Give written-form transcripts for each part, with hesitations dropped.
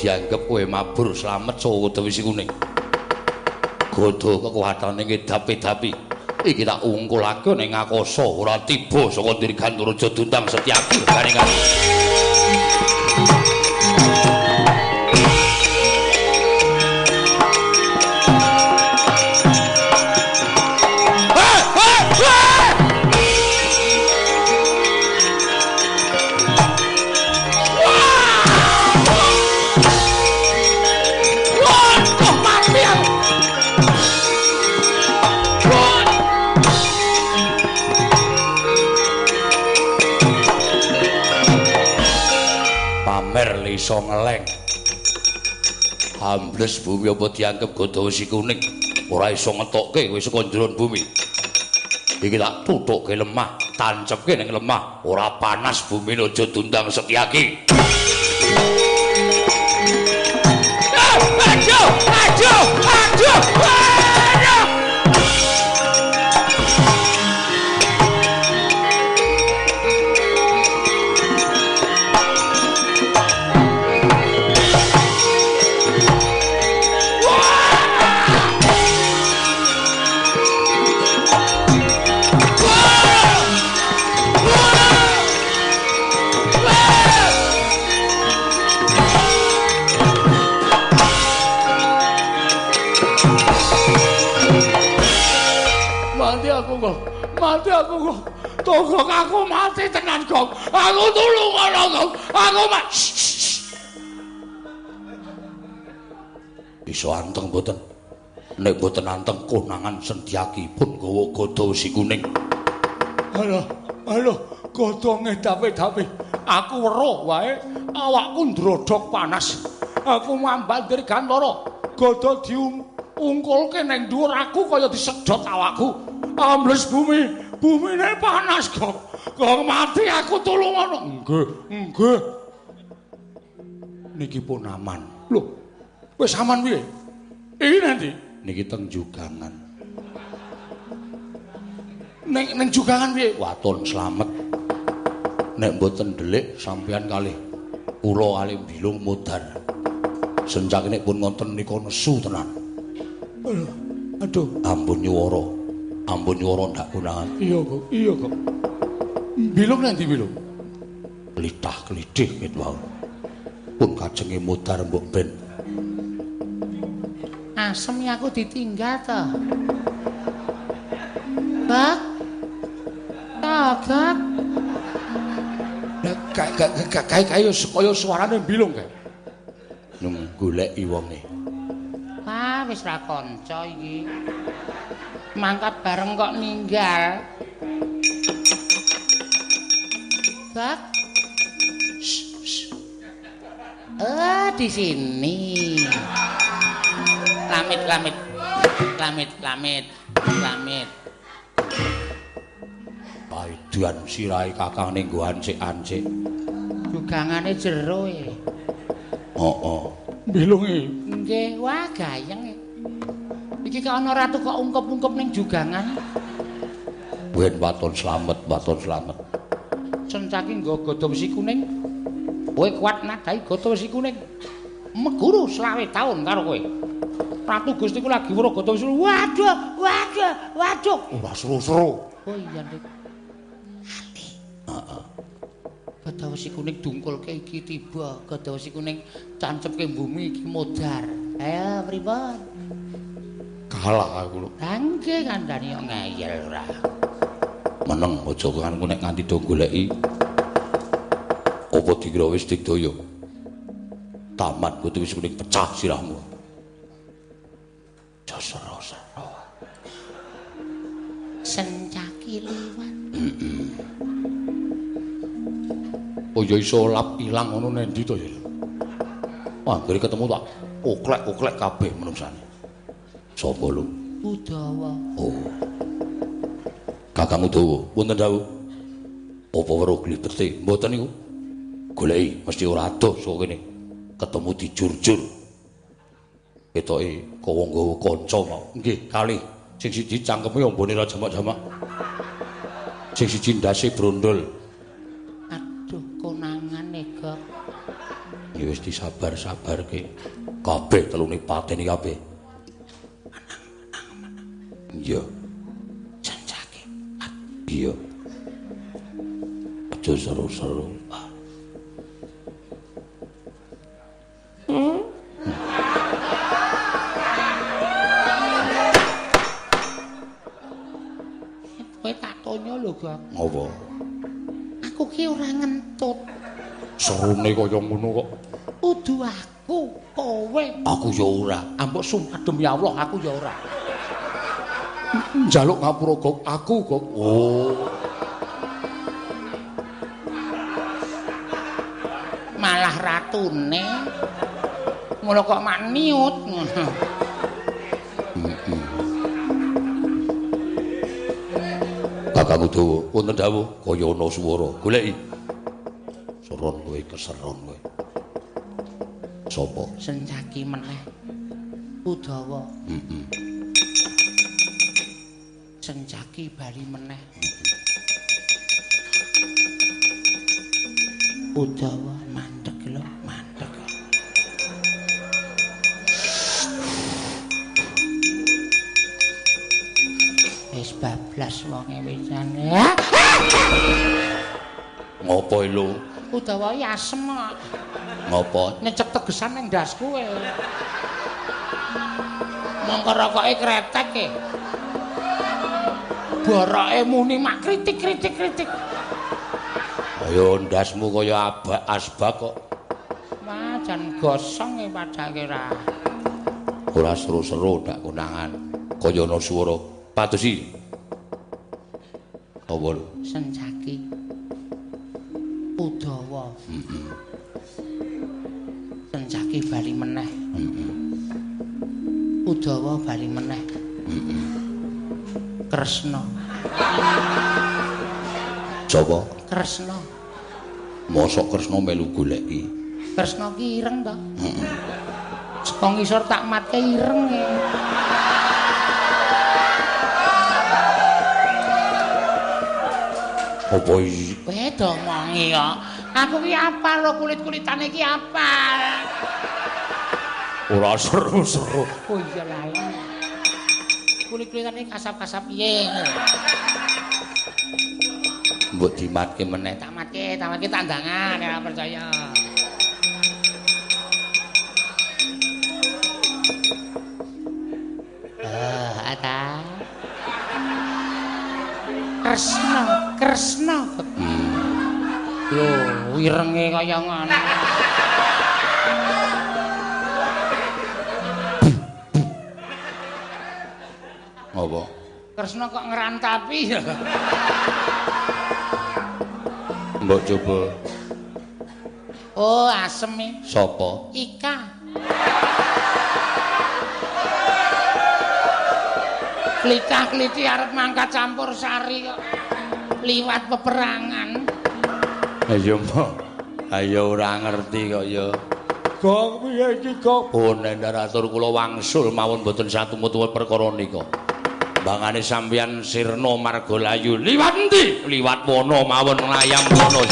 dianggep kowe mabur slamet saka Gada Wesi Kuning. Gada kekuatane ngedapi-dapi. Iki tak ungkulake ning akasa ora tiba saka Dirgantaraja Dundang Setyaki garingan. Iso ngeleng. Ambles bumi apa dianggep Gada Wesi Kuning ora iso ngetokke kowe saka njeron bumi. Iki tak tutukke lemah, tancepke ning lemah, ora panas bumi aja Dundang Setyaki. Aduh, aduh, aduh, aduh. Mati aku kok. Togok aku mati tenan kok. Aku tulung ngono kok. Aku mati. Iso anteng mboten? Nek mboten anteng konangan Setyaki pun gawa Gada Wesi Kuning. Alah, alah, gada ngedape-dape. Aku weruh wae awakku ndrodhok panas. Aku mambat Dirgantara. Gada diungkulke ning dhuwur aku kaya disedhot awakku. Ambles bumi, bumine panas kok. Kok mati aku tulung ngono. Nggih, nggih. Niki pun aman. Lho, wis aman piye? Iki nanti niki teng jugangan. Ning jugangan piye? Waton slamet. Nek mboten ndelik sampeyan kalih kula kalih Bilung modar. Sencake nek pun ngonten nika nesu tenan. Aduh, aduh, ampun nyuwara. Ampun nyuwara ndak konangan. Iya kok, iya kok. Bilung nanti Bilung. Klithah klithih ket wau. Pun kajenge modar mbok ben. Asem aku ditinggal to. Bak. Tagak. Lah kae kaya suarane Bilung kae. Nung goleki wonge. Wah, wis ra kanca iki. Mangkat bareng kok ninggal. Bak. Di sini. Lamit, lamit. Lamit, lamit. Lamit. Paidan sirahe kakang ning nggo ancik-ancik. Jugangane jero e. Heeh. Bilunge. Nggih, wah gayeng. Iki kok ana ratu kok ungkep-ungkep ning jugangan. Ben waton slamet, waton slamet. Sencaki nggo gada wesi kuning. Kowe kuat nadai gada wesi kuning. Meguru 25 taun karo kowe. Ratu Gusti ku lagi weruh gada wesi. Waduh, waduh, waduh. Ora seru-seru. Oh iya, Dik. Ati. Heeh. Gada wesi kuning dungkulke iki tiba, gada wesi kuning tancepke bumi iki modar. Ayo pripun? Kalah aku lho. Lah nggih kandhani kok ngeyel ora. Meneng aja kanku nek nganti do goleki. Apa dikira wis digdaya? Taman kudu wis kuning pecah sirahmu. Aja sero-sero. Sencaki liwat. Oh ya iso lap ilang ngono nendi to ya. Wah, anggere ketemu tak oklek-oklek kabeh menungsane. Sapa lho? Udawa. Oh. Kakang Udawa, wonten dawuh. Apa weruh glibete? Mboten niku. Goleki mesti ora adoh saka kene. Ketemu dijurjur. Ketoke kawa nggawa kanca mau. Nggih, kalih. Sing siji cangkeme ambone ra jamak-jamak. Sing siji ndase brondol. Aduh, konangane, Gok. Ya Wis disabar-sabarke. Kabeh telune pateni kabeh. Menang. Iya. Sencaki. Iya. Aja seru-seru. Kowe tak tonya lho, Gok. Ngopo? Aku ki ora ngentut. Serune kaya ngono kok. Kudu aku, kowe. Aku ya ora. Ambok sumpah demi Allah aku ya ora. Njaluk ngapura, Gok. Aku, Gok. Oh. Malah ratune. Ngono kok mak niut ngono. Kakangku Dawa, wonten dawuh kaya ana swara. Goleki. Seron kowe keseron kowe. Sapa? Sencaki meneh. Udawa. Heeh. Sencaki bali meneh. Udawa mandeg lho, mandeg. Wis bablas wonge wisane. Ngopo lho? Udawa asem kok. Ngopo? Nyecep tegesan ning ndasku kowe. Mongko rokoke kretek e. Boroke muni mak kritik kritik kritik. Ayo ndasmu kaya abak asbak kok. Wah, jan gosong e padake ra. Ora seru-seru ndak konangan. Kaya ana swara. Padusi. Apa lho? Sencaki. Udawa. Heeh. Sencaki bali meneh. Heeh. Udawa bali meneh. Heeh. Kresna. Sapa? Kresna. Mosok Kresna melu goleki. Kresna ki ireng to? Heeh. Saka ngisor tak matke ireng e. Apa iki? Kowe domongi kok. Aku ki apal lho kulit-kulitane ki apal. Ora seru-seru. Oh iya lali. Kulit-kulitane kasap-kasap piye. Mbok dimatke meneh. Tak matke tandangan ora percaya. Ata. Kresna, Kresna. Lho, irenge kaya ngono. Apa? Kresna kok ngrantapi ya. Mbok coba. Oh, asem e. Sapa? Ika. Klitah-kliti arep mangkat campur sari kok. Liwat peperangan. Ayo, Mbok. Ayo ora ngerti kok ya. Gok piye iki, Gok? Oh, nendaratur kula wangsul mawon mboten satumut-tumut perkara nika. Bangane sampeyan sirna marga layu. Liwat endi? Liwat wana mawon nglayam wana.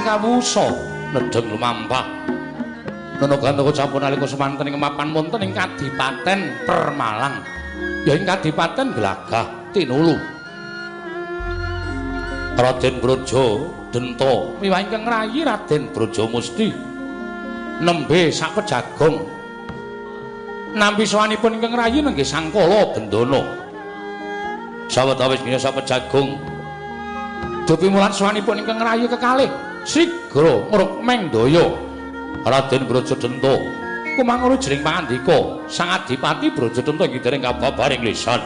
Kawusa nedheng lumampah. Nono gantaka sampun nalika semanten ing mapan wonten ing Kadipaten Permalang. Ya ing Kadipaten Glagah Tinulu. Raden Braja Denta miwah ingkang rayi Raden Braja Musti nembe sakpejagong nampi sowanipun ingkang rayi nenggih Sangkala Bendana. Sawetawis menika sakpejagong dupi mulat sowanipun ingkang rayi kekalih sigra ngrukmeng daya Raden Braja Denta kumanguru jering pangandika Sang Adipati Braja Denta inggih dereng kababaring lisan.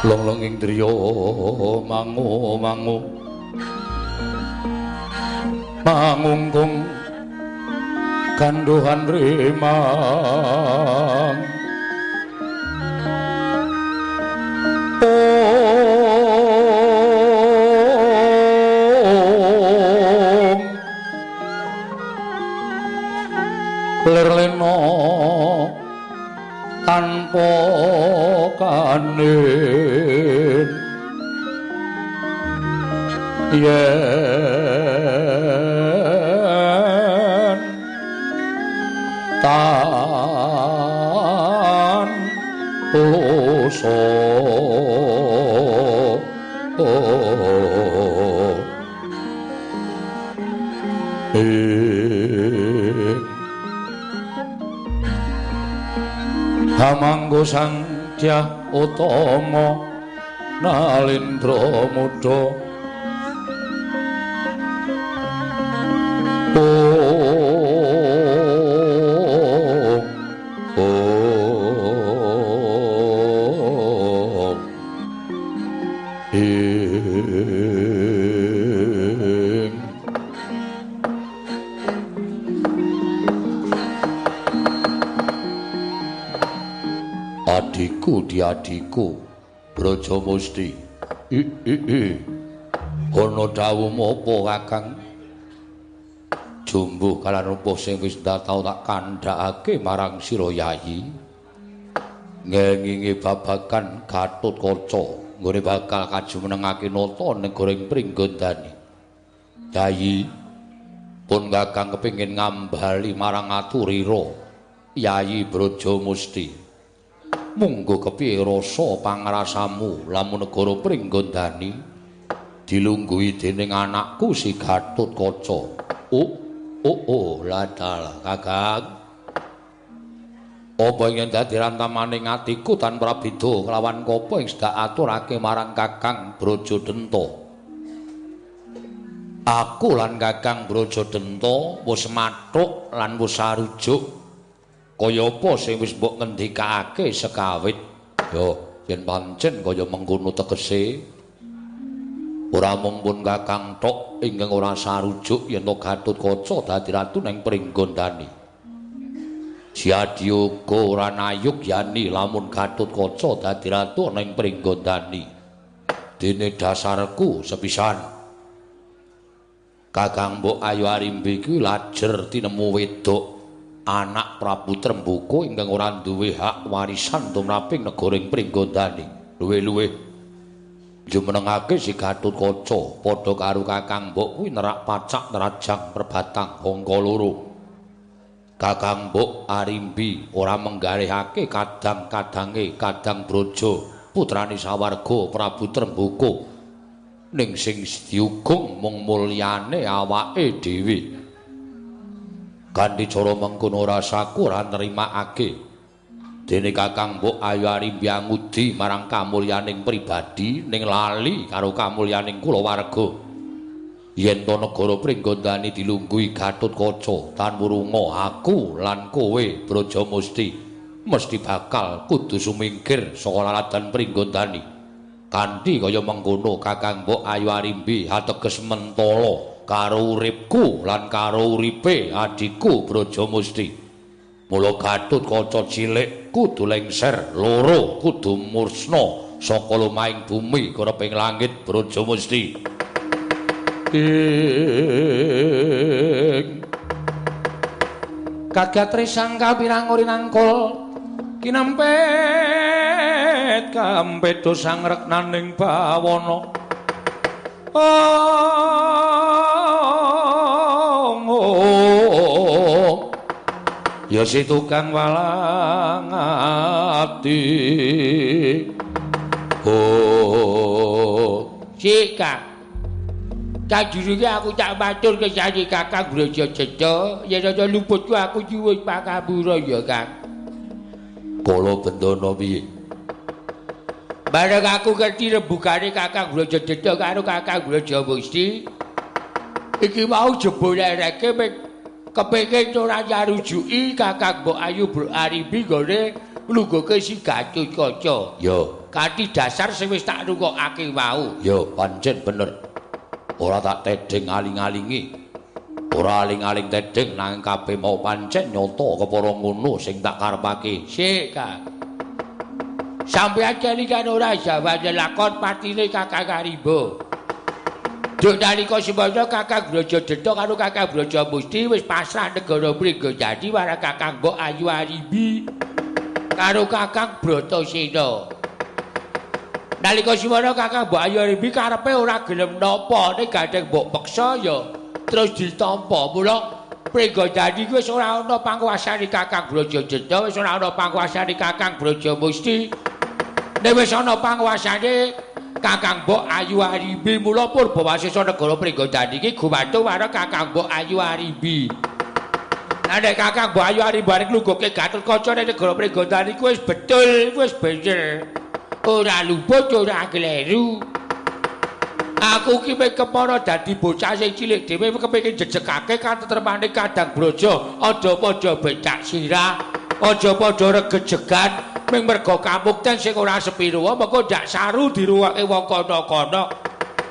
Long-long indriya mangu mangu mangungkung ganduhan rimang om lir lena tanpa kanin yen tan uso Hamanggo Sang Dyah Utama Nalindra Muda Om Om Ing Adhiku diadhiku Braja Musti. Ana dawuh apa Kakang? Jumbuh kalan rupa sing wis tau tak kandhakake marang sira Yayi. Ngengingi babagan Gatotkaca nggone bakal kajumenengake nata negara ing Pringgondani. Yayi pun Kakang kepengin ngambali marang aturira Yayi Braja Musti. Munggo kepiye rasa pangrasamu lamun negara Pringgondani dilungguhi dening anakku si Gatotkaca. Oh oh oh ladal Kakang. Apa ing dadi rantamaning atiku tan prabeda kelawan kapa ing sedak aturake marang Kakang Braja Denta. Aku lan Kakang Braja Denta wis mathuk lan wis sarujuk kaya apa sing wis mbok ngendikake sekawit. Yo yen pancen kaya mengkono tegese ora mung pun Kakang tok ingkang ora sarujuk yen to Gatotkaca dadi ratu ning Pringgondani. Siadya uga ora nayug yani lamun Gatotkaca dadi ratu ning Pringgondani. Dene dasarku sepisan Kakang mbok Ayu Arimbi kuwi lajer tinemu wedok anak Prabu Trembuka ingkang ora duwe hak warisan tumraping negara ing Pringgondani. Luwih-luwih Jumenengake si Gatotkaca padha karo Kakang Mbok kuwi nerak pacak nerajang perbatang angka loro. Kakang Mbok Arimbi ora menggalihake kadang-kadange Kadang Braja putrane sawarga Prabu Trembaka. Ning sing diugung mung mulyane awake dhewe. Kanthi cara mengkono rasaku ora nrimakake. Dene Kakang Mbok Ayu Arimbi angudi marang kamulyaning pribadi ning lali karo kamulyaning kulawarga. Yen to negara Pringgondani dilungguhi Gatotkaca tanwurunga aku lan kowe Brajamusti mesti bakal kudu sumingkir saka laladan Pringgondani. Kanthi kaya mengkono Kakang Mbok Ayu Arimbi ateges mentala karo uripku lan karo uripe adhiku Brajamusti. Mula Gatotkaca cilik kudu lengser, loro kudu mursna saka lumahing bumi kereping langit Brajamusti. Ing kagatri sangka pirang rinangkul kinempet kampedo sang reknaning bawana. Oh, ya si tukang walang ati. Oh, sik Kang. Sajurunge aku tak matur kesane Kakang Brajajedha, yen ana luputku aku nyuwun pangapura ya Kang. Kala bendana piye? Bareng aku ngerti rembugane Kakang Brajajedha karo Kakang Brajamusti. Iki mau jebul ereke kepengin ora nyarujuki Kakang Mbok Ayu Arimbi nggone nglungguhke si Gatotkaca. Ya, kanthi dasar sing wis tak rungokake wau. Ya, pancen bener. Ora tak tedheng aling-alingi. Ora aling-aling tedheng nanging kabeh mau pancen nyata kepara ngono sing tak karepake. Sik, Kang. Sampeyan kelingan ora jawane lakon patine Kakang Arimba. Duk nalika semana Kakang Brajajedha karo Kakang Brajamusti wis pasrah negara Pringgondani marang Kakang Mbok Ayu Arimbi karo Kakang Bratasena. Nalika semana Kakang Mbok Ayu Arimbi karepe ora gelem napa ning gandeng mbok peksa ya terus ditampa. Mula Pringgondani wis ora ana panguwasane Kakang Brajajedha, wis ora ana panguwasane Kakang Brajamusti. Nek wis ana panguwasane Kakang Mbok Ayu Arimbi, mula purbawasesa negara Pringgondani iki gumantung marang Kakang Mbok Ayu Arimbi. Lah nek Kakang Mbok Ayu Arimbi arep nglungguhke Gatotkaca ning negara Pringgondani kuwi wis betul, wis bener. Ora luput, ora kleru. Aku ki mung kepara dadi bocah sing cilik dhewe kepengin jejegake katetremane Kadang Braja, aja padha becak sirah, aja padha regejegan ming merga kamukten sing ora sepiro, mengko ndak saru diruwake wong kono-kono.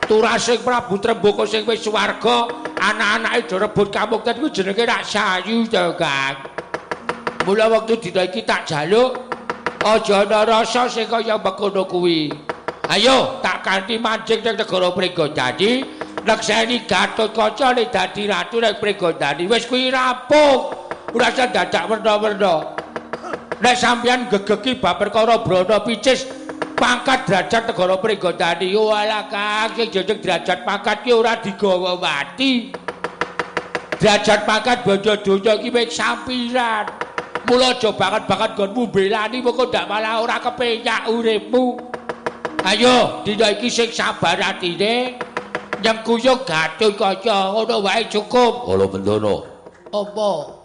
Turasing Prabu Trembaka sing wis swarga, anak-anake do rebut kamukten kuwi jenenge rak sayu to, Kang. Mula wektu dina iki tak jaluk aja ana rasa sing kaya mengkono kuwi. Ayo tak kanthi manjing ning negara Pringgondani, nekseni Gatotkaca nek dadi ratu ning Pringgondani. Wis kuwi rampung. Ora usah dadak werna-werna. Nek sampeyan gegeki bab perkara brana picis pangkat derajat negara Pringgondani, walah Kang, sing jeneng derajat pangkat ki ora digawa mati. Derajat pangkat bojo donya ki wis sampiran. Mula aja banget-banget nggonmu belani mengko ndak malah ora kepenyak uripmu. Ayo dina iki sing sabar atine nyengkuyung Gatotkaca ngono wae cukup. Kala bendana. Apa?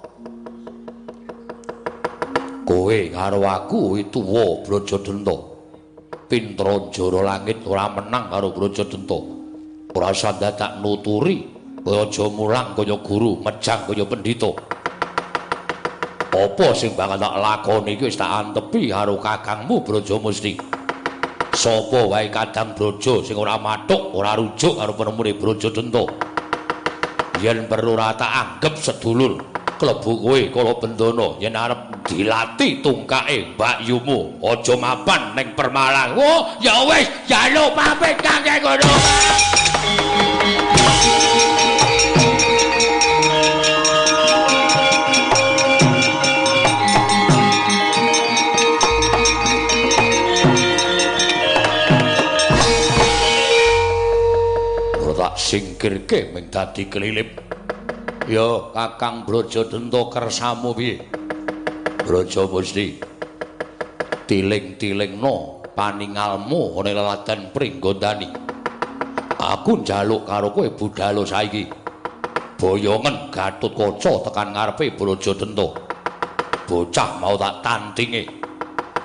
Kowe karo aku tuwa Brajadenta. Pintra jara langit ora menang karo Brajadenta. Ora usah dadak nuturi, kowe aja mulang kaya guru, mejang kaya pendhita. Apa sing bakal tak lakoni iki wis tak antepi karo kakangmu Brajamusti. Sapa wae Kadang Braja sing ora mathuk, ora rujuk karo penemune Brajadenta. Yen perlu ora tak anggep sedulur, klebu kowe kala bendana yen arep dilati tungkake mbakyumu, aja mapan ning Permalang. Oh, ya wis, jaluk pamit Kang ngono. Tak singkirke ming dadi kelilip. Ya Kakang Brajadenta kersamu piye? Braja Musti. Tiling-tilingno paningalmu ana leladan Pringgondani. Aku njaluk karo kowe budhalo saiki. Boyongen Gatotkaca tekan ngarepe Brajadenta. Bocah mau tak tantinge.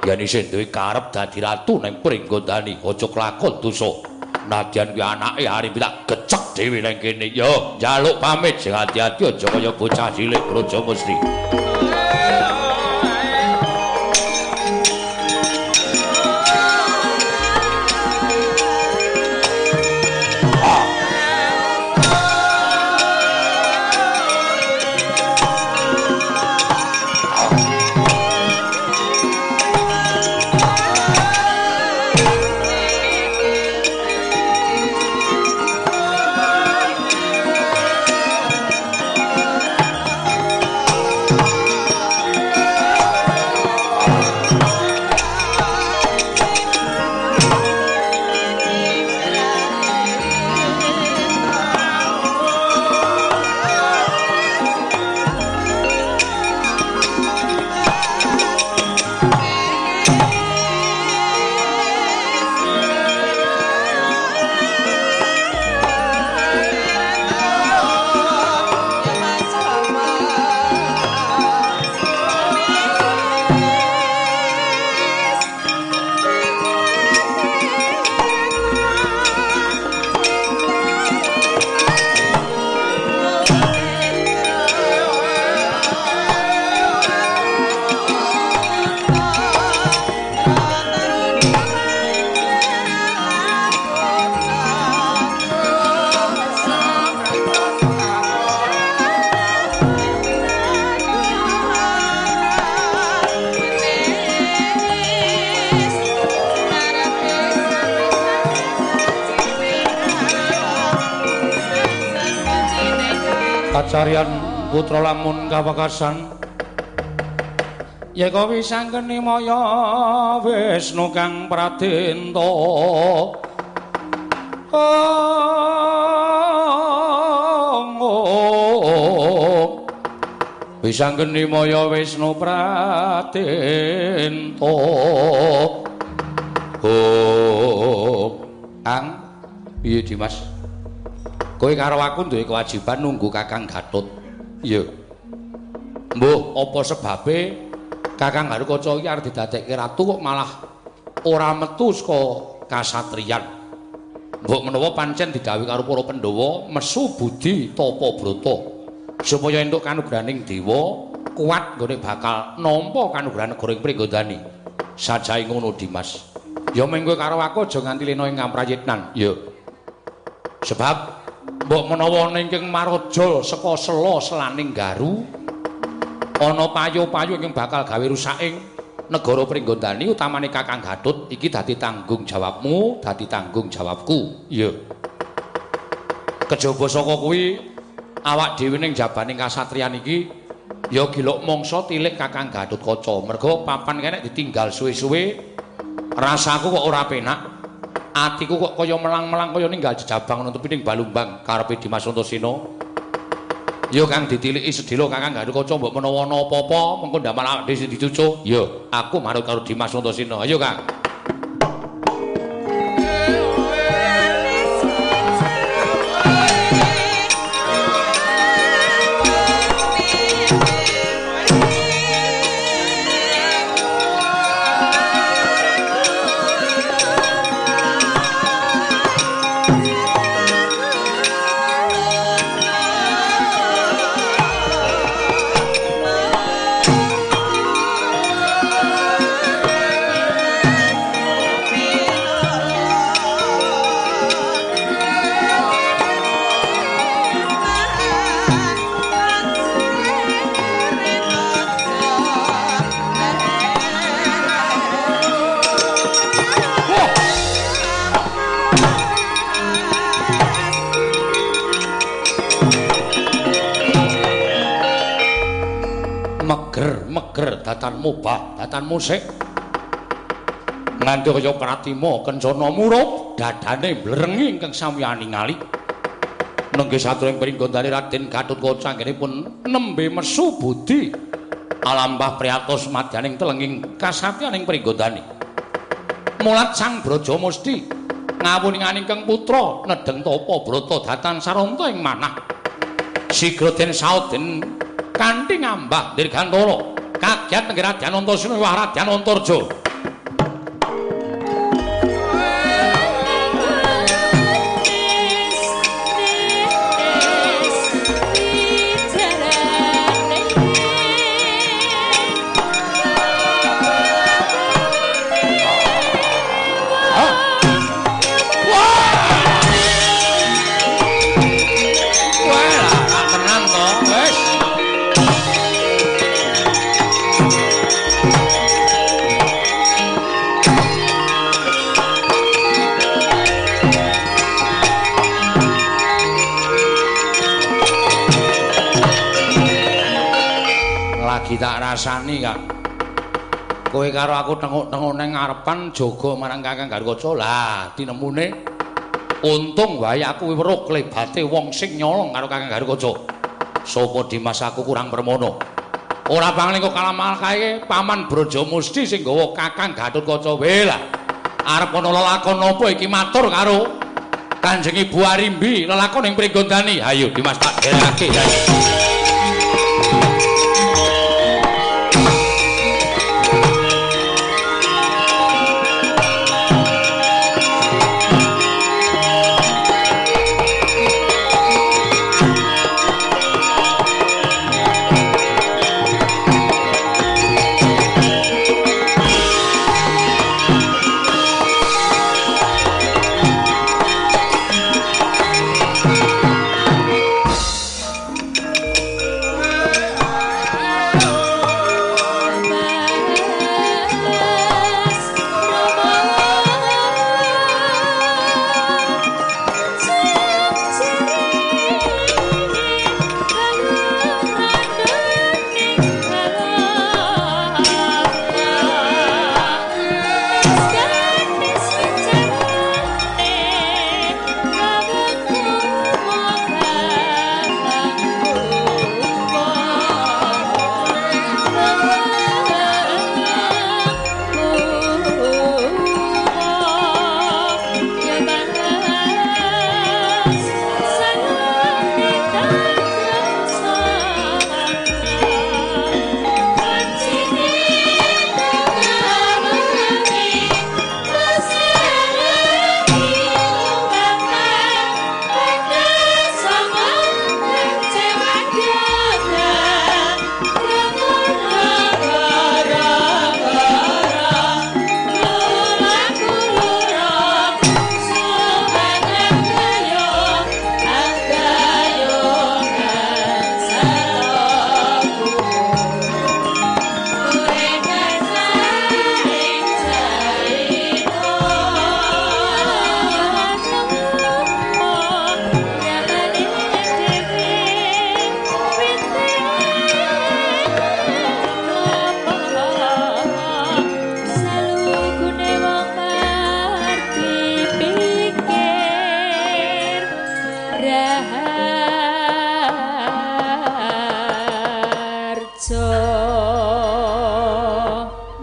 Yen isih duwe karep dadi ratu ning Pringgondani, aja kelakon dosa. Nadyan kuwi anake arep tak gecek dhewe nang kene. Yo, njaluk pamit sing ati-ati aja kaya bocah cilik Braja Musti. Kacarian putra lamun kawekasan yeka wisanggeni maya Wisnu kang pradenta. Wisanggeni maya Wisnu pradenta. Kang piye Dimas? Kowe karo aku duwe kewajiban nunggu Kakang Gatot. Iya. Mbuh, apa sebabe Kakang Gatotkaca iki arep didadekke ratu kok malah ora metu saka kasatriyan. Mbok menawa pancen didhawuhi karo para Pandhawa mesu budi tapa brata supaya entuk kanugrahaning dewa kuat nggone bakal nampa kanugrahan negara ing Pringgondani. Sajae ngono Dimas. Ya mung kowe karo aku aja nganti lena ing ngamprayitnan. Iya. Sebab mbok menawa ning Maraja saka sela selaning Garu ana payu-payu ingkang bakal gawe rusaking negara Pringgondani utamane Kakang Gatot iki dadi tanggung jawabmu, dadi tanggung jawabku. Iya. Kejaba saka kuwi awak dhewe ning jabaning kasatriyan iki ya gilok mangsa tilik Kakang Gatotkaca. Merga papan kene ditinggal suwe-suwe rasaku kok ora penak. Atiku kok kaya melang-melang kaya ninggal jejabang ana tepining Balumbang karepe Dimas Antasena. Ya kang ditiliki sedhela Kakang Gatotkaca mbok menawa ana apa-apa mengko ndamel awake dhewe sing dicucu. Ya, aku manut karo Dimas Antasena. Ayo Kang. Meger datan mubah datan musik nganti kaya pratima kencana murup dadane mblerengi ingkang sami aningali. Nenggih saturing pringgondani Raden Gatotkaca anggenipun nembe mesu budi alampah priyatos madyaning telenging kasatyaning pringgondani. Mulat Sang Brajamusti ngawuninganing keng putra nedheng tapa brata datan saranta ing manah. Sigra den saut den kanthi ngambah Dirgantara kagiat nenggih Radyan Antasena wah Radyan Antarja. Tak rasani Kang. Kowe karo aku tenguk-tenguk nang ngarepan jaga marang Kakang Garukaca. Lah tinemune untung wae aku weruh klebate wong sing nyolong karo Kakang Garukaca. Sapa Dimas aku kurang permono. Ora pangling kok kalamal kae Paman Brajamusti sing gawa Kakang Gatotkaca. Weh lah. Arep ana lelakon apa iki matur karo Kanjeng Ibu Arimbi lelakon ing Pringgondani. Hayo Dimas tak derekake.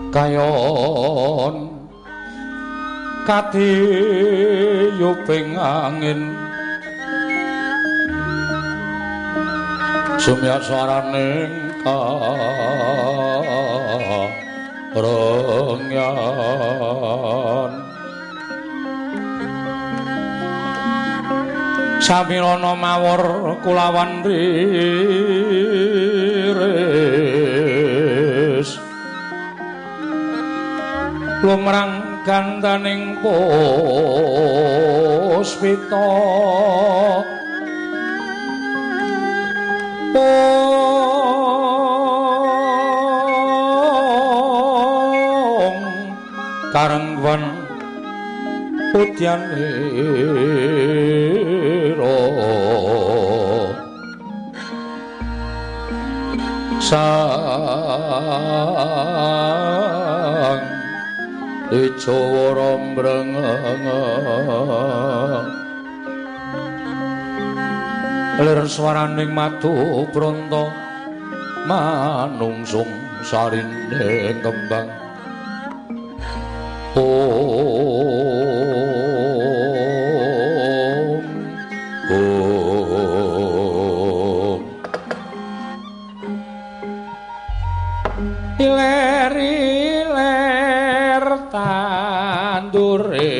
Kayon katiyuping angin sumyak swaraning karengyan samirana mawur kulawan riris lumrang gandaning puspita pung karengwan udyanira sang Ijawara mrengeng Lir swaraning madu bronto manungsung sarinding kembang. Om Om Iler iler tandure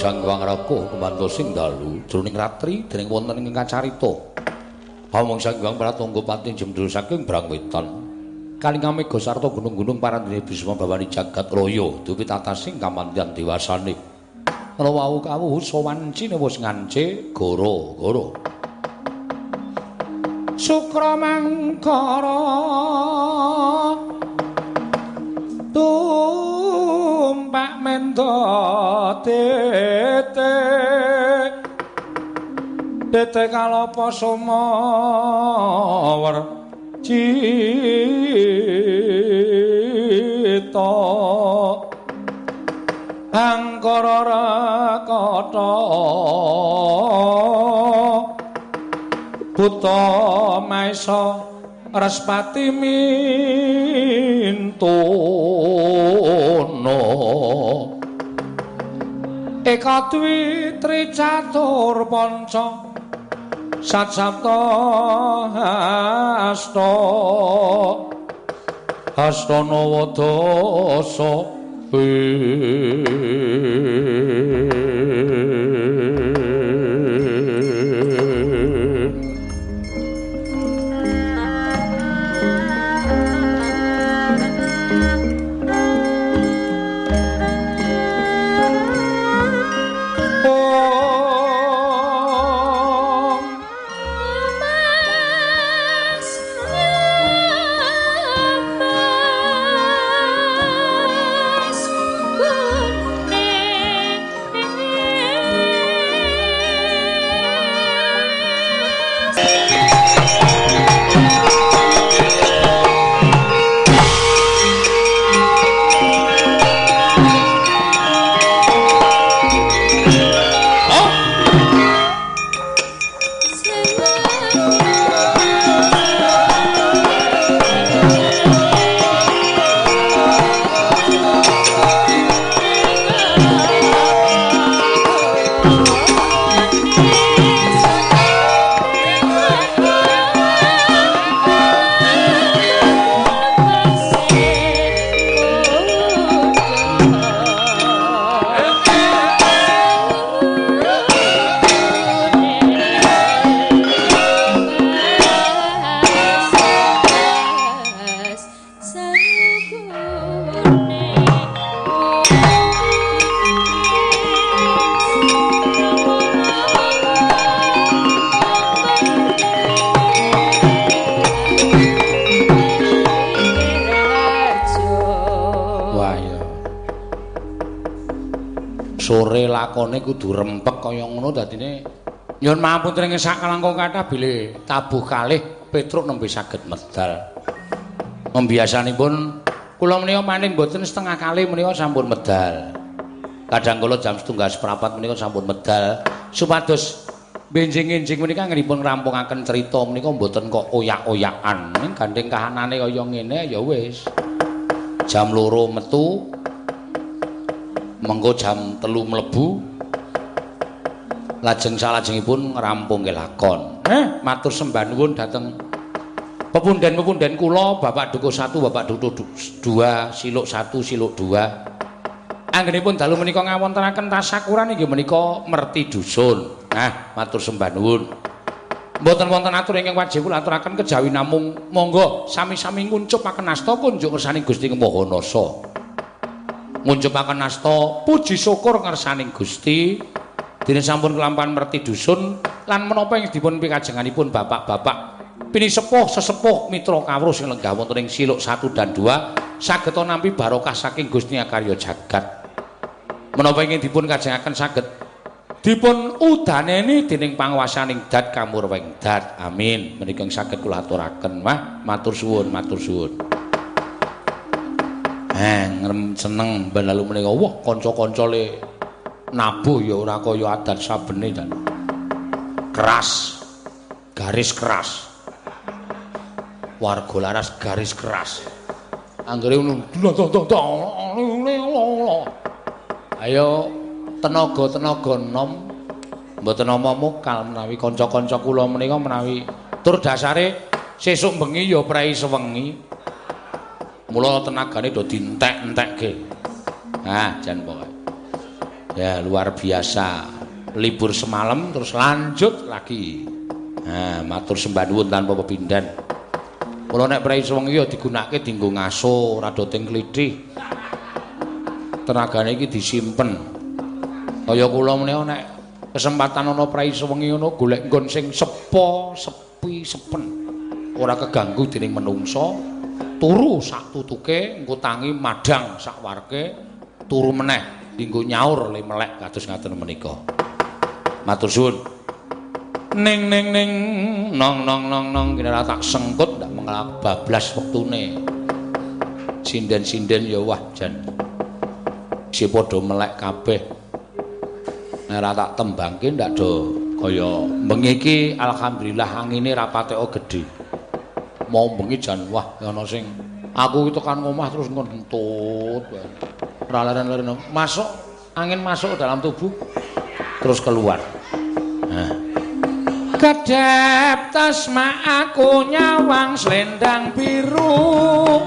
Sang Hyang Raka kemantos sing dalu jroning ratri dening wonten ing kacarita. Amung Sang Hyang Pratangga pati jemdul saking Brangwetan. Kalinga mega sarta gunung-gunung parandene Bisma bawani jagat raya dupi tatasing kamantian dewasane. Ana wau kawuh sawancine wis ngance gara-gara. Sukra mangkara tumpak mendo tete tete kalapa sumawer cita angkara rakata buta maesa Respati mintono Eka dwi tri catur panca sat sapta hasta hasta nawa dasa. Kuning. Ature lakone kudu rempek kaya ngono dadine nyuwun mahapunten ing sakalangkung kathah bilih tabuh kalih Petruk nembe saged medal. Membiasanipun kula menika paling mboten setengah kalih menika sampun medal. Kadang kala jam 2:15 menika sampun medal supados benjing-enjing menika anggenipun ngrampungaken cerita menika mboten kok oyak-oyakan. Ning gandeng kahanane kaya ngene ya wis. Jam 2 metu, mengko jam 3 mlebu, lajeng salajengipun ngrampungke lakon. Matur sembah nuwun dhateng pepunden-pepunden kula, Bapak Dukuh 1, Bapak Dukuh 2, Siluk 1, Siluk 2. Anggenipun dalu menika ngawontenaken tasakuran inggih menika merti dusun. Nah, matur sembah nuwun. Mboten wonten atur ingkang wajib kula aturaken kejawi namung monggo sami-sami nguncupaken asta kunjuk ngersaning Gusti Maha Nasa. Nguncupaken asta puji syukur ngersaning Gusti dene sampun kelampahan merti dusun lan menapa ing dipun pikajenganipun bapak-bapak pinisepuh sesepuh mitra kawruh sing lenggah wonten ing Siluk 1 dan 2 saged nampi barokah saking Gusti Akarya jagat. Menapa ingkang dipun kajengaken saged dipun udaneni dening panguwasaning dat kamurweng dat. Amin. Menika saged kula aturaken. Wah, matur suwun, matur suwun. Ngrem seneng ben lalu menika wah kanca-kanca le nabuh ya ora kaya adat sabene jan. Keras. Garis keras. Warga Laras garis keras. Anggere ngono. Ayo tenaga-tenaga nom mboten nama mokal menawi kanca-kanca kula menika menawi tur dasare sesuk bengi ya prei sewengi. Mula tenagane do dientek-entekke. Nah, jan pokoke. Ya luar biasa. Libur semalam terus lanjut lagi. Nah, matur sembah nuwun tanpa pepindhan. Mula nek prei sewengi ya digunakake dienggo ngaso ora do teng klithih. Tenagane iki disimpen. Kaya kula menika nek kesempatan ana prei sewengi ngono golek nggon sing sepo, sepi, sepen. Ora keganggu dening menungsa, turu sak tutuke, engko tangi madhang sak warke, turu meneh dienggo nyaur le melek kados ngaten menika. Matur suwun. Ning ning ning nong nong nong nong kene ora tak sengkut ndak mengelak bablas wektune. Sinden-sinden ya wah jan. Si padha melek kabeh. Nek ora tak tembangke ndak do kaya bengi iki alhamdulillah angine ra pateka gedhe. Mau bengi jan wah ana sing aku tekan omah terus ngentut. Ora leren-leren masuk angin masuk dalam tubuh terus keluar. Nah. Kedep tasma aku nyawang selendang biru.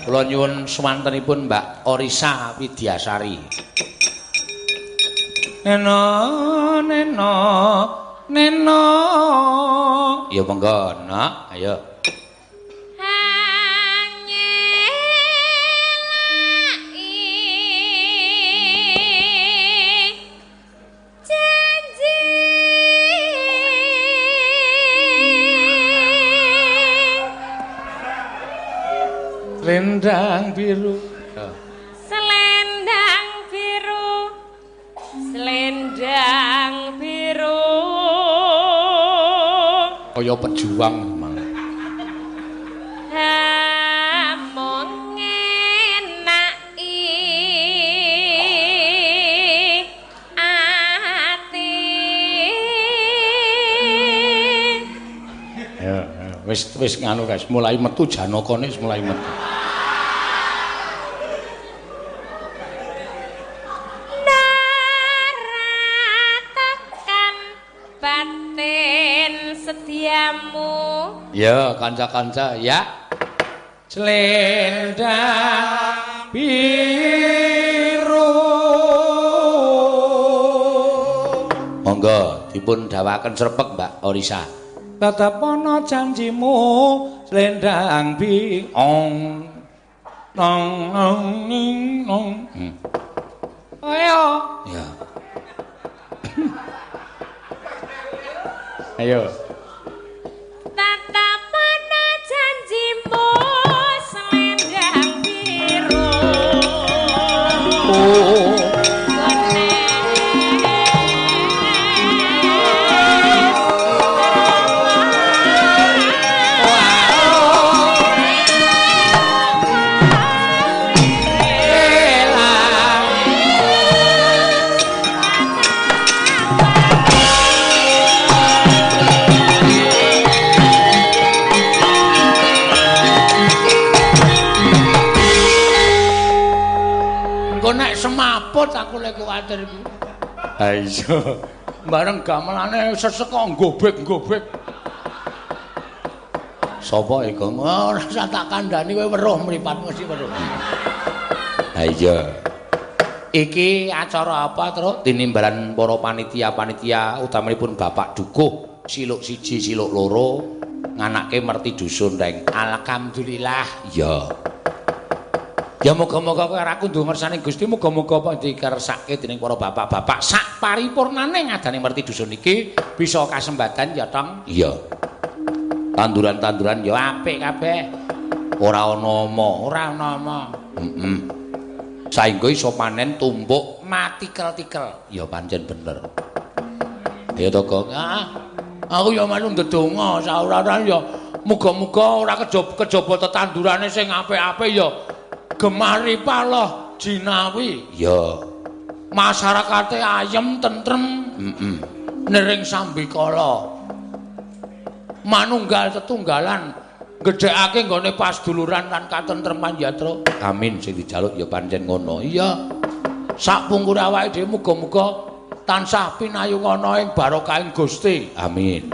Kula nyuwun swantenipun Mbak Orisa Widyasari. Neno neno neno. Ya monggo, Nak. Ayo. Selendang biru, selendang biru, selendang biru. Kaya pejuang mang. Amung ngenaki ati. Ya, wis wis nganu guys, mulai metu janakane wis mulai metu. Batin setia. Ya, kanca-kanca ya. Selendang biru. Monggo dipun dawaken srepek Mbak Orisa. Tetep ana janjimu selendang biru. Ong nong nong ning nong. Ayo. Ya. Ayo. Tetep ana janjimu selendang biru. Oh. Semaput aku lek kuwatir iku. Ha iya. Bareng gamelane sesek kok gobek-gobek. Sapa iku? Ora usah tak kandhani kowe weruh mripatmu mesti weruh. Ha iya. Iki acara apa, Truk? Tinimbalan para panitia-panitia utamanipun Bapak Dukuh siluk siji siluk loro nganake merti dusun reng. Alhamdulillah. Iya. Ya muga-muga kowe ora kudu ngersani Gusti, muga-muga apa dikersake dening para bapak-bapak sak paripurnane ngadane merti dusun iki bisa kasembadan ya, Tong. Iya. Tanduran-tanduran ya apik kabeh. Ora ana ama, ora ana ama. Heeh. Saengga iso panen tumpuk matikel-tikel. Ya pancen bener. Ayo to, Gong. Heeh. Aku ya melu ndedonga saurara ya muga-muga ora kejaba tetandurane sing apik-apik ya. Gemari paloh jinawi. Ya. Masyarakate ayem tentrem. Heeh. Nering sambikala. Manunggal tetunggalan gedhekake nggone pasduluran lan katentreman ya, Truk. Amin sing dijaluk ya pancen ngono. Iya. Sak pungkure awake dhewe muga-muga tansah pinayungana ing barokahing Gusti. Amin.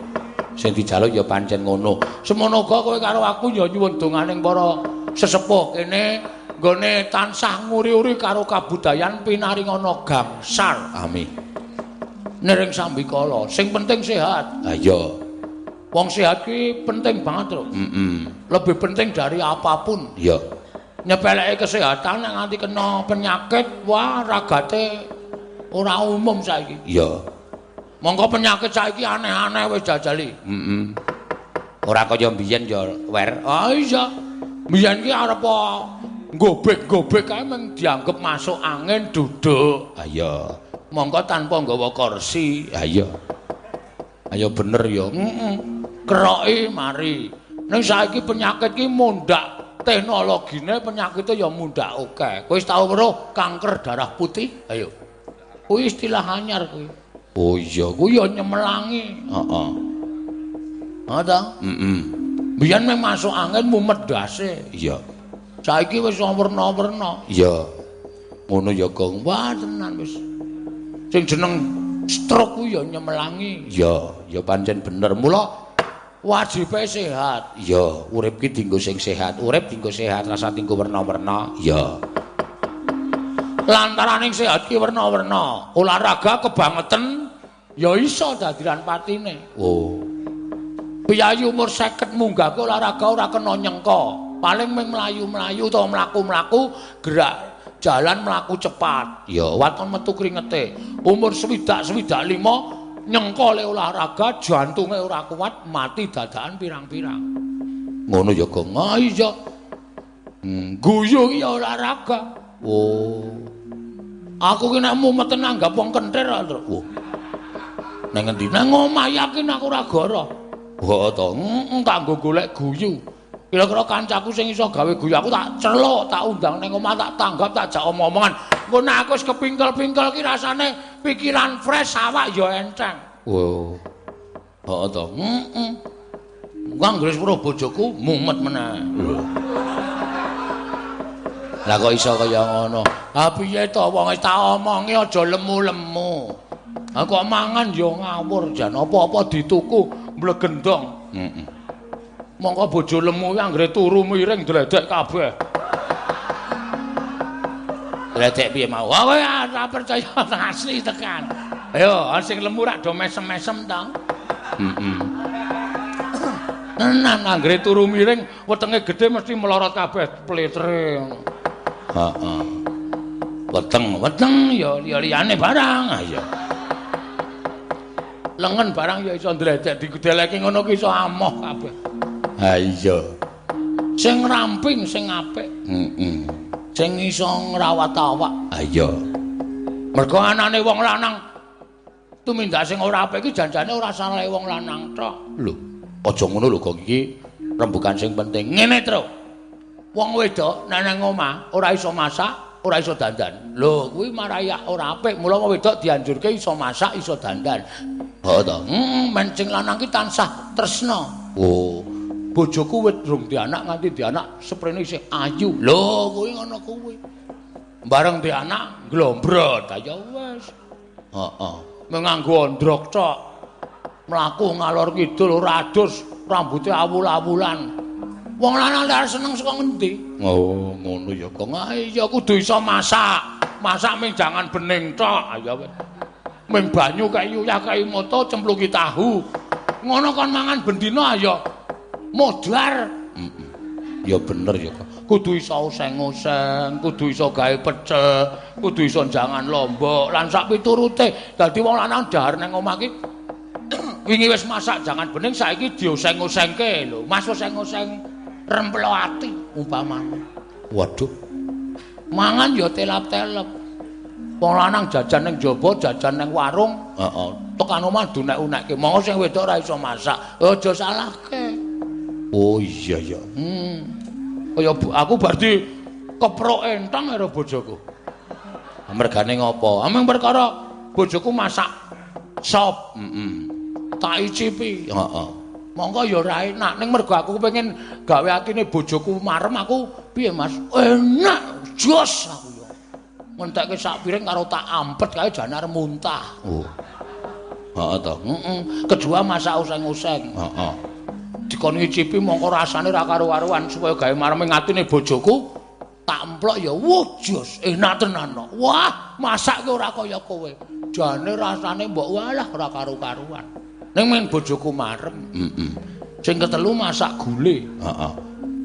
Sing dijaluk ya pancen ngono. Semono uga kowe karo aku ya nyuwun donganing para sesepuh kene nggone tansah nguri-uri karo kabudayan pinaringana gangsar. Amin. Nering sambikala, sing penting sehat. Ha iya. Wong sehat ki penting banget, Truk. Heeh. Lebih penting dari apapun. Iya. Nyepeleke kesehatan nek nganti kena penyakit, wah ragate ora umum saiki. Iya. Monggo penyakit saiki aneh-aneh wis jajali. Heeh. Ora kaya mbiyen ya, Wer. Ah iya. Mbiyen ki arep gobek-gobek kae mung dianggep masuk angin duduk. Ha iya. Monggo tanpa nggawa kursi. Ha iya. Ayo bener ya. Heeh. Keroki mari. Ning saiki penyakit ki mundhak teknologine, penyakite ya mundhak akeh. Kowe wis tau weruh kanker darah putih? Ayo. Kuwi istilah anyar kuwi. Oh iya, kuwi ya nyemelangi. Heeh. Ha ta? Heeh. Biyen mung masuk angin mumet ndase. Iya. Saiki wis werna-werna. Iya. Ngono ya, Gong. Wah, tenan wis. Sing jeneng stroke kuwi ya nyemelangi. Iya, ya pancen bener. Mula wajibe sehat. Iya, urip ki dienggo sing sehat. Urip dienggo sehat, rasa dienggo werna-werna. Iya. Lantaran ing sehat ki werna-werna. Olahraga kebangetan ya iso dadiran patine. Oh. Piyayi umur 50 munggahke olahraga ora kena nyengka. Paling mung mlayu-mlayu utawa mlaku-mlaku gerak jalan mlaku cepat. Ya waton metu kringete. Umur 65 nyengka le olahraga jantunge ora kuat mati dadakan pirang-pirang. Ngono ya, Gong. Ah iya. Guyu ki ya olahraga. Oh. Aku ki nek mumet nanggap wong kenthir, Truk. Oh. Nang ngendi? Nang omah yakin aku ora goro. Oh to, heeh, kanggo golek guyu. Kira-kira kancaku sing iso gawe guyu aku tak celuk, tak undang ning omah, tak tanggap, tak jak omong-omongan. Engko nek aku wis kepingkel-pingkel ki rasane pikiran fresh, awak ya enteng. Oh. Heeh to, heeh. Engko anggere wis weruh bojoku mumet meneh. Lah kok iso kaya ngono? Ha piye to wong wis tak omongi aja lemu-lemu. Ha kok mangan ya ngawur jan apa-apa dituku mblegendong. Heeh. Mongko bojo lemu kuwi anggere turu miring dledek kabeh. Dledek piye mau? Wah, kowe ora percaya asli tekan. Ayo, sing lemu rak do mesem-mesem ta. Heeh. Tenan anggere turu miring wetenge gedhe mesti melorot kabeh pletere ngono. Heeh. Weteng-weteng ya liya-liyane barang. Ha iya. Lengen barang ya iso ndledek digudeleke ngono ki iso amoh kabeh. Ha iya. Sing ramping sing apik. Heeh. Sing iso ngrawat awak. Ha iya. Mergo anane wong lanang tumindak sing ora apik iki janjane ora salahe wong lanang tok. Lho, aja ngono lho kok iki rembugan sing penting. Ngene, Tru. Wong wedok nek nang omah ora iso masak, ora iso dandan. Lho, kuwi marai ora apik. Mula wong wedok dianjurke iso masak, iso dandan. Heeh to. Heeh, men sing lanang ki tansah tresna. Oh, bojoku wis durung dianak nganti dianak seprene isih ayu. Lho, kuwi ngono kuwi. Bareng dianak glombrot. Ha ya wis. Heeh. Menganggo ondrok tok. Mlaku ngalor kidul ora adus, rambuté awul-awulan. Wong lanang lha seneng saka ngendi? Oh, ngono ya, Kong. Ah iya kudu iso masak. Masak ming jangan bening tok. Ha ya wis. Ming banyu kaya uyah kaya moto cempluki tahu. Ngono kon mangan bendina ya modar. Heeh. Ya bener ya, Kong. Kudu iso oseng-oseng, kudu iso gawe pecel, kudu iso jangan lombok lan sak piturute. Dadi wong lanang dahar nang omah ki wingi wis masak jangan bening saiki dioseng-osengke lho. Mas oseng-oseng rempelo ati umpamane. Waduh. Mangan ya telap-telep. Wong lanang jajan ning jaba, jajan ning warung, heeh. Tekan omah dunek-unekke. Monggo sing wedok ora iso masak, aja salahke. Oh iya ya. Kaya aku bar di keprok entang karo bojoku. Mergane ngopo? Ameng perkara bojoku masak sop. Heeh. Tak icipi. Heeh. Monggo ya ora enak ning mergo aku kepengin gawe atine bojoku marem aku piye Mas? Enak, jos aku ya. Ngentekke sak piring karo tak ampet kae jane arep muntah. Oh. Heeh to. Heeh. Kedua masak oseng-oseng. Heeh. Dikon ngicipi mongko rasane ora karu-karuan supaya gawe marem ing atine bojoku tak emplok ya wuh jos enak tenan kok. Wah, masak ki ora kaya kowe. Jane rasane mbok walah ora karu-karuan. Ning men bojoku marem. Heeh. Sing ketelu masak gule. Heeh.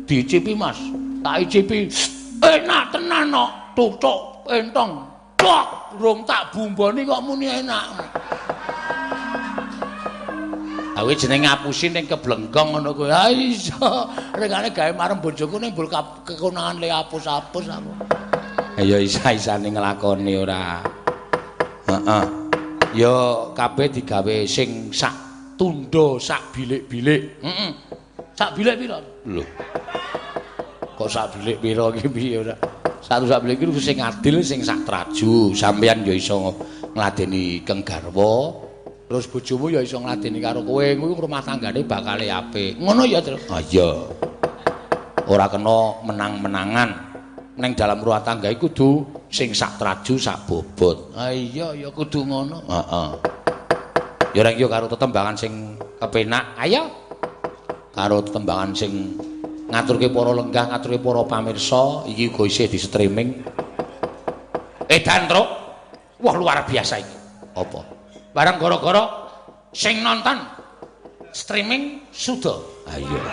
Diicipi Mas. Tak icipi. Enak tenan kok. Tutuk entong. Tok, rung tak bumboni kok muni enak. Awe jenenge ngapusi ning keblengkong ngono kuwi. Ha iya, rengane gawe marem bojoku ning mbul kekonangan le apus-apus aku. Ya isa-isane nglakoni ora. Heeh. Ya kabeh digawe sing sak tundha, sak bilik-bilik. Heeh. Sak bilik pira? Lho. Kok sak bilik pira iki piye ora? Satu sak bilik iki sing adil, sing sak traju. Sampeyan ya iso ngladeni keng garwa. Terus bojomu ya iso ngladeni karo kowe, kuwi rumah tanggane bakale apik. Ngono ya, Tru? Ah iya. Ora kena menang-menangan. Neng dalam rumah tangga iku kudu sing sak traju, sak bobot. Ah iya, ya kudu ngono. Heeh. Ya reng yo karo tetembangan sing kepenak. Ayo. Karo tetembangan sing ngaturke para lenggah, ngaturke para pamirsa, iki uga isih di streaming. Edan, Tru. Wah, luar biasa iki. Apa? Bareng gara-gara sing nonton streaming suda. Ha iya.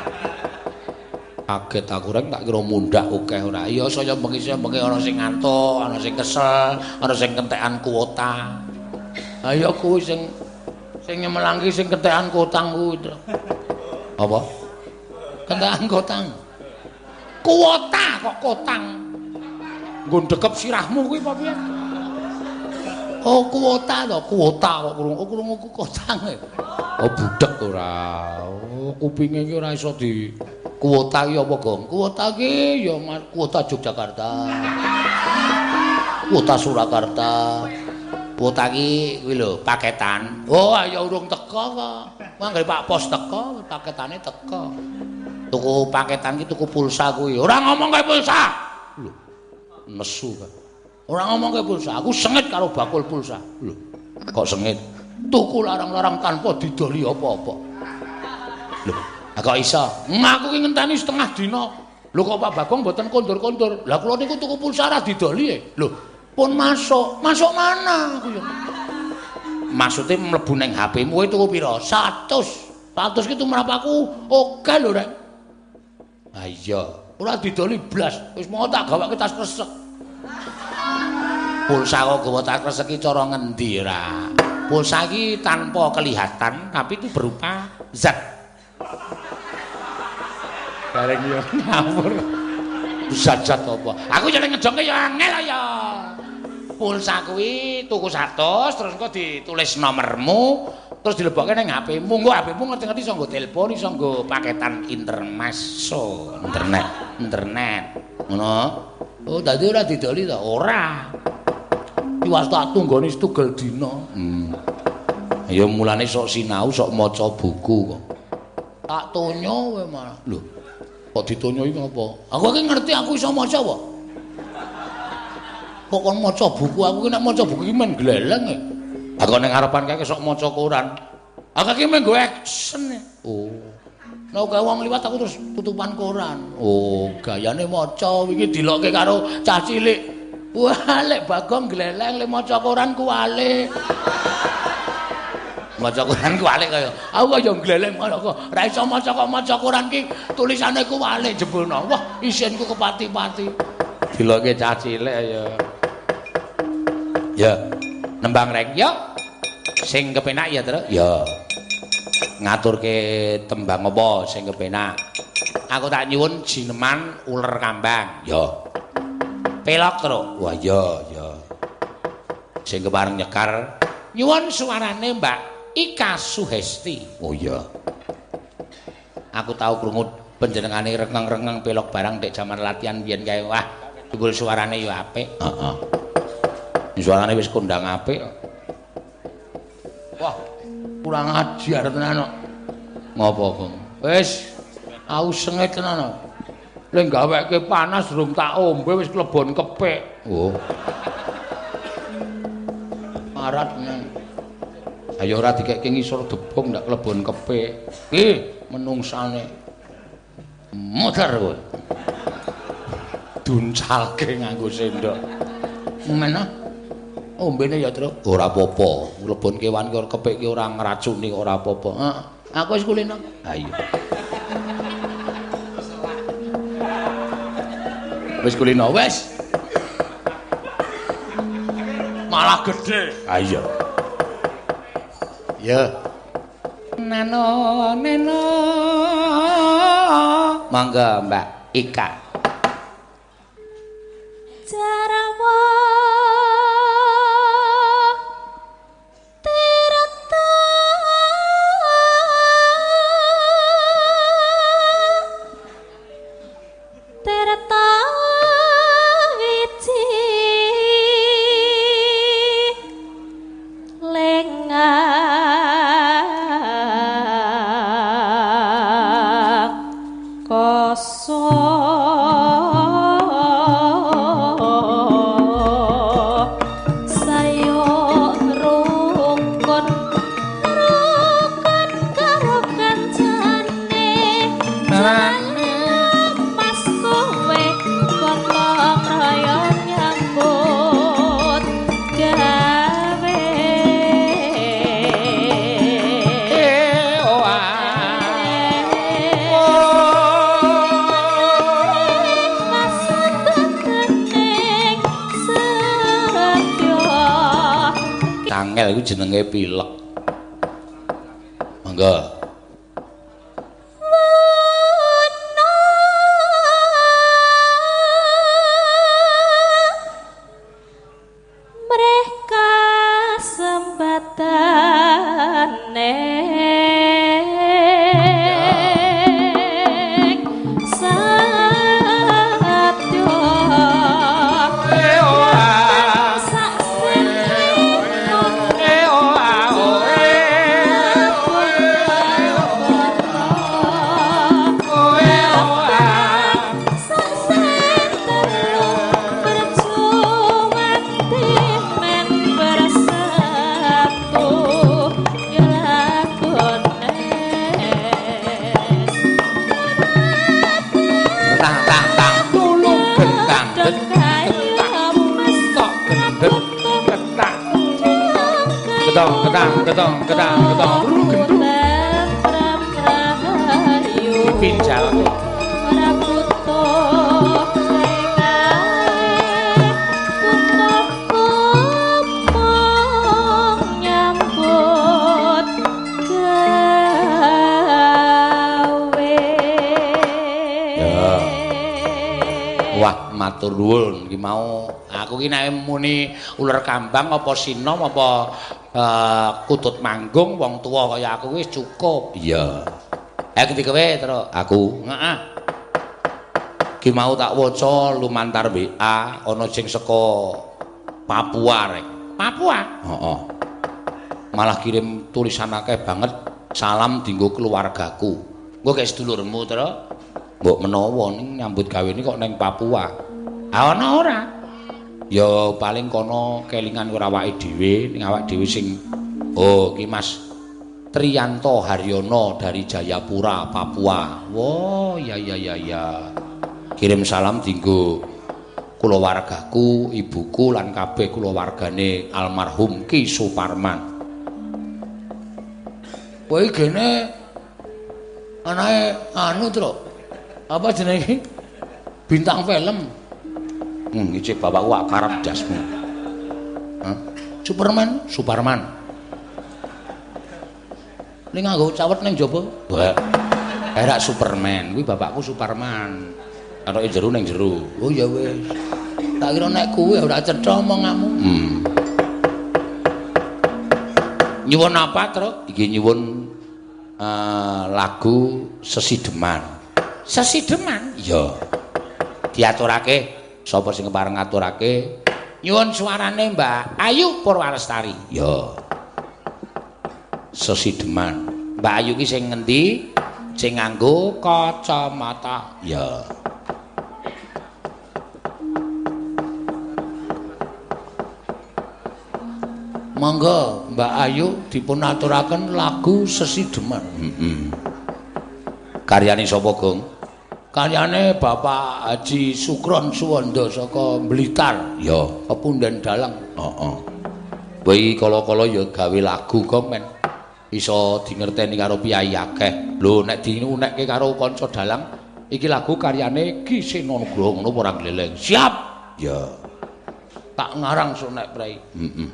Kaget aku reng tak kira mundhak akeh ora. Iya saya bengi ana sing ngantuk, ana sing kesel, ana sing kentekan kuota. Ha iya kuwi sing nyemelangki sing kentekan kotang kuwi. Apa? Kentekan kotang. Kuota kok kotang. Nggo ndekep sirahmu kuwi apa piye? Oh kuota to, kuota kok krungu, krungu kotang. Oh budhek ora. Oh kupinge iki ora iso di kuota iki apa, Gong? Kuota iki ya kuota Yogyakarta. Kuota Surakarta. Kuota iki kuwi lho paketan. Oh ya urung teko kok. Mangga Pak Pos teko, paketane teko. Tuku paketan iki tuku pulsa kuwi. Ora ngomong kae pulsa. Lho. Nesu kok. Ora ngomong ke pulsa, aku sengit karo bakul pulsa. Lho, kok sengit? Tuku larang-larang tanpa didoli apa-apa. Lho, Kok iso? Aku ki ngenteni setengah dina. Lho kok Pak Bagong mboten kondur-kondur? Lah kula niku tuku pulsa ra didoli e. Lho, pun masuk. Masuk mana aku ya? Maksude mlebu ning HP-mu kowe tuku pira? 100. 100 ki tumrap aku oke lho rek. Ha iya, ora didoli blas. Wis mau tak gawake tas kresek. Pulsa kok gawa tas kresek ki cara ngendi ora? Pulsa iki tanpa kelihatan tapi itu berupa zat. Bareng yo ngawur. Zat-zat apa? Aku jeneng ngejongke ya angel ya. Pulsa kuwi tuku 100 terus engko ditulis nomormu terus dilebokke ning HP-mu. Engko HP-mu ngerti-ngerti iso nggo telepon, iso nggo paketan intermeso, internet. Ngono. Oh, dadi ora didoli ta? Ora. Iwas tak tunggone setugel dina. Ya mulane sok sinau, sok maca buku kok. Tak tonyo kowe malah. Lho, kok ditonyo iki apa? Aku iki ngerti aku iso maca apa? Kok kon maca buku, aku ki nek maca buku iki men gleleng e. Aku ning ngarepan kae sok maca koran. Aku iki men nggo action. Oh. Nek kae wong liwat aku terus tutupan koran. Oh, gayane maca wingi dilokke karo cah cilik. Wah, lek Bagong gleleng lek maca koran kuwale. Maca koran kuwale kaya. Aku kaya gleleng malah kok ora iso maca kok maca koran ki tulisane kuwale jebulno. Wah, isinku kepati-pati. Dilokke cah cilik ya. Ya, nembang rek yo. Sing kepenak ya, Tru? Ya. Ngaturke tembang apa sing kepenak? Aku tak nyuwun jineman uler kambang. Ya. Pelok, Tru. Wah, ya, ya. Sing kepareng nyekar nyuwun suarane Mbak Ika Suhesti. Oh iya. Aku tau krungu panjenengane rengeng-rengeng pelok barang dek jaman latihan biyen kae. Wah, jebul suarane ya apik. Heeh. Suarane wis kondang apik. Wah, kurang ajar tenan kok. Ngopo, Gong? Wis aus sengit tenan kok. Lek gaweke panas durung tak ombe wis klebon kepik. Oh. Marat nang. Ayo ora dikekke ngisor debong ndak klebon kepik. Ki menungsane. Muter kowe. Duncalke nganggo sendok. Meneh. Ombene ya, Tru. Ora apa-apa. Klebon kewan ki kepik ki ora ngracuni ora apa-apa. Heeh. Aku wis kulino. Ha iya. Wis kulino wis. Malah gedhe. Ha iya. Ya. Nano neno. Monggo Mbak Ika. Jarawa tirta tirta wiji lengah kosong. Angel iku jenenge pilek. Monggo. Mereka sembatane Ketang ketong ketang ketong gendru. Pinjal. Wah, matur nuwun iki mau aku ki nek muni uler kambang apa sinom apa kutut manggung wong tuwa kaya aku wis cukup. Iya. Ayo kowe, Tru. Aku. Heeh. Ki mau tak waca lumantar WA ana sing saka Papua rek. Papua? Heeh. Malah kirim tulisan akeh banget salam dinggo keluargaku. Engko kek sedulurmu, Tru. Mbok menawa ning nyambut gawene kok ning Papua. Ah ana ora? Ya paling kono kelingan karo awake dhewe, ning awak dhewe sing oh ki Mas Trianto Haryono dari Jayapura, Papua. Wah, ya ya ya ya. Kirim salam dinggo kulawargaku, ibuku lan kabeh kulawargane almarhum Ki Suparman. Kowe gene anake anu, Tru. Apa jenenge? Bintang film. Iki bapakku wak karep dasmu. Hah? Superman, Suparman. Ning nganggo cawet ning jaba. Wah. Era Superman, kuwi bapakku Suparman. Katoke jero ning jero. Oh ya wis. Tak kira nek kuwi ora cetha omonganmu. Nyuwun apa, Tru? Iki nyuwun lagu Sesideman. Sesideman? Iya. Diaturake sapa sing kepareng ngaturake? Nyuwun suarane Mbak Ayu Purwalestari. Iya. Sesideman. Mbak Ayu ki sing ngendi? Sing nganggo kacamata. Iya. Monggo Mbak Ayu dipun aturaken lagu Sesideman. Heeh. Karyane sapa, Gong? Karyane Bapak Haji Sukron Suwondo saka Blitar. Ya, kepunden dalang. Heeh. Kowe iki kala-kala ya gawe lagu, Gong, men iso dingerteni karo piyayi akeh. Lho, nek diunekke karo kanca dalang, iki lagu karyane Ki Seno Nugroho ngono ora gleleng. Siap. Ya. Tak ngarang sok nek prei. Heeh.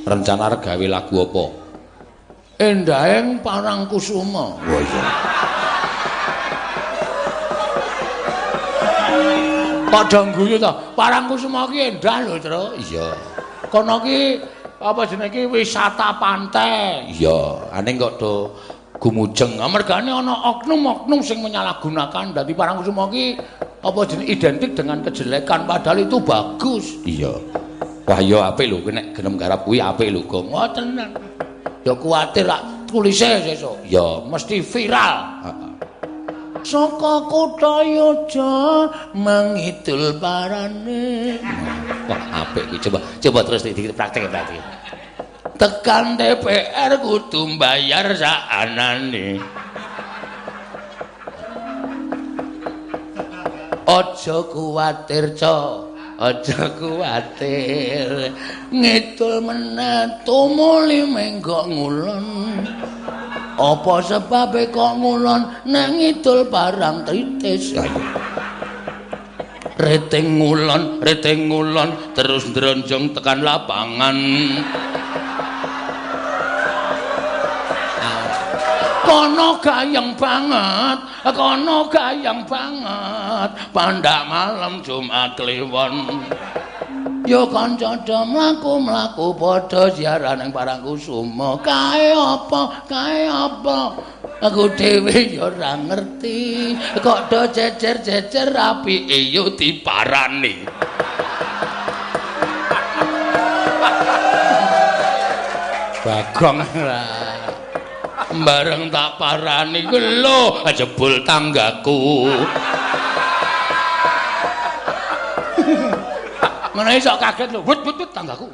Rencana arep gawe lagu apa? Endahing Parangkusuma. Wah iya. Kok do guyu to? Parangkusuma ki endah lho, Tru. Iya. Kono ki apa jenenge ki wisata pantai. Iya, aning kok do gumujeng. Mergane ana oknum-oknum sing menyalahgunakan dadi Parangkusuma ki apa jenenge identik dengan kejelekan padahal itu bagus. Iya. Wah iya apik lho nek gelem garap kuwi apik lho, Gong. Wah tenan. Ya kuwatir lak tulise sesuk. Ya, mesti viral. Heeh. Saka kutha Yoja mangidul parane. Wah, apik kuwi. Coba coba terus dikit praktek praktek. Tekan TPR kudu mbayar saanane. Aja kuwatir, Cok. Aja kuwatir. Ngidul meneh tumuli menggok ngulon. Apa sebabe kok ngulon nang ngidul barang tritis. Reting ngulon terus ndronjong tekan lapangan. Kono gayeng banget, kono gayeng banget. Pandak malam Jumat Kliwon. Yo kanca do mlaku-mlaku padha ziarah ning Parangkusuma. Kae apa? Kae apa? Aku dhewe yo ora ngerti. Kok do jejer-jejer apike yo diparani. Bagong ra. Bareng tak parani lho jebul tanggaku. Ngono iso kaget lho, wut wut wut tanggaku.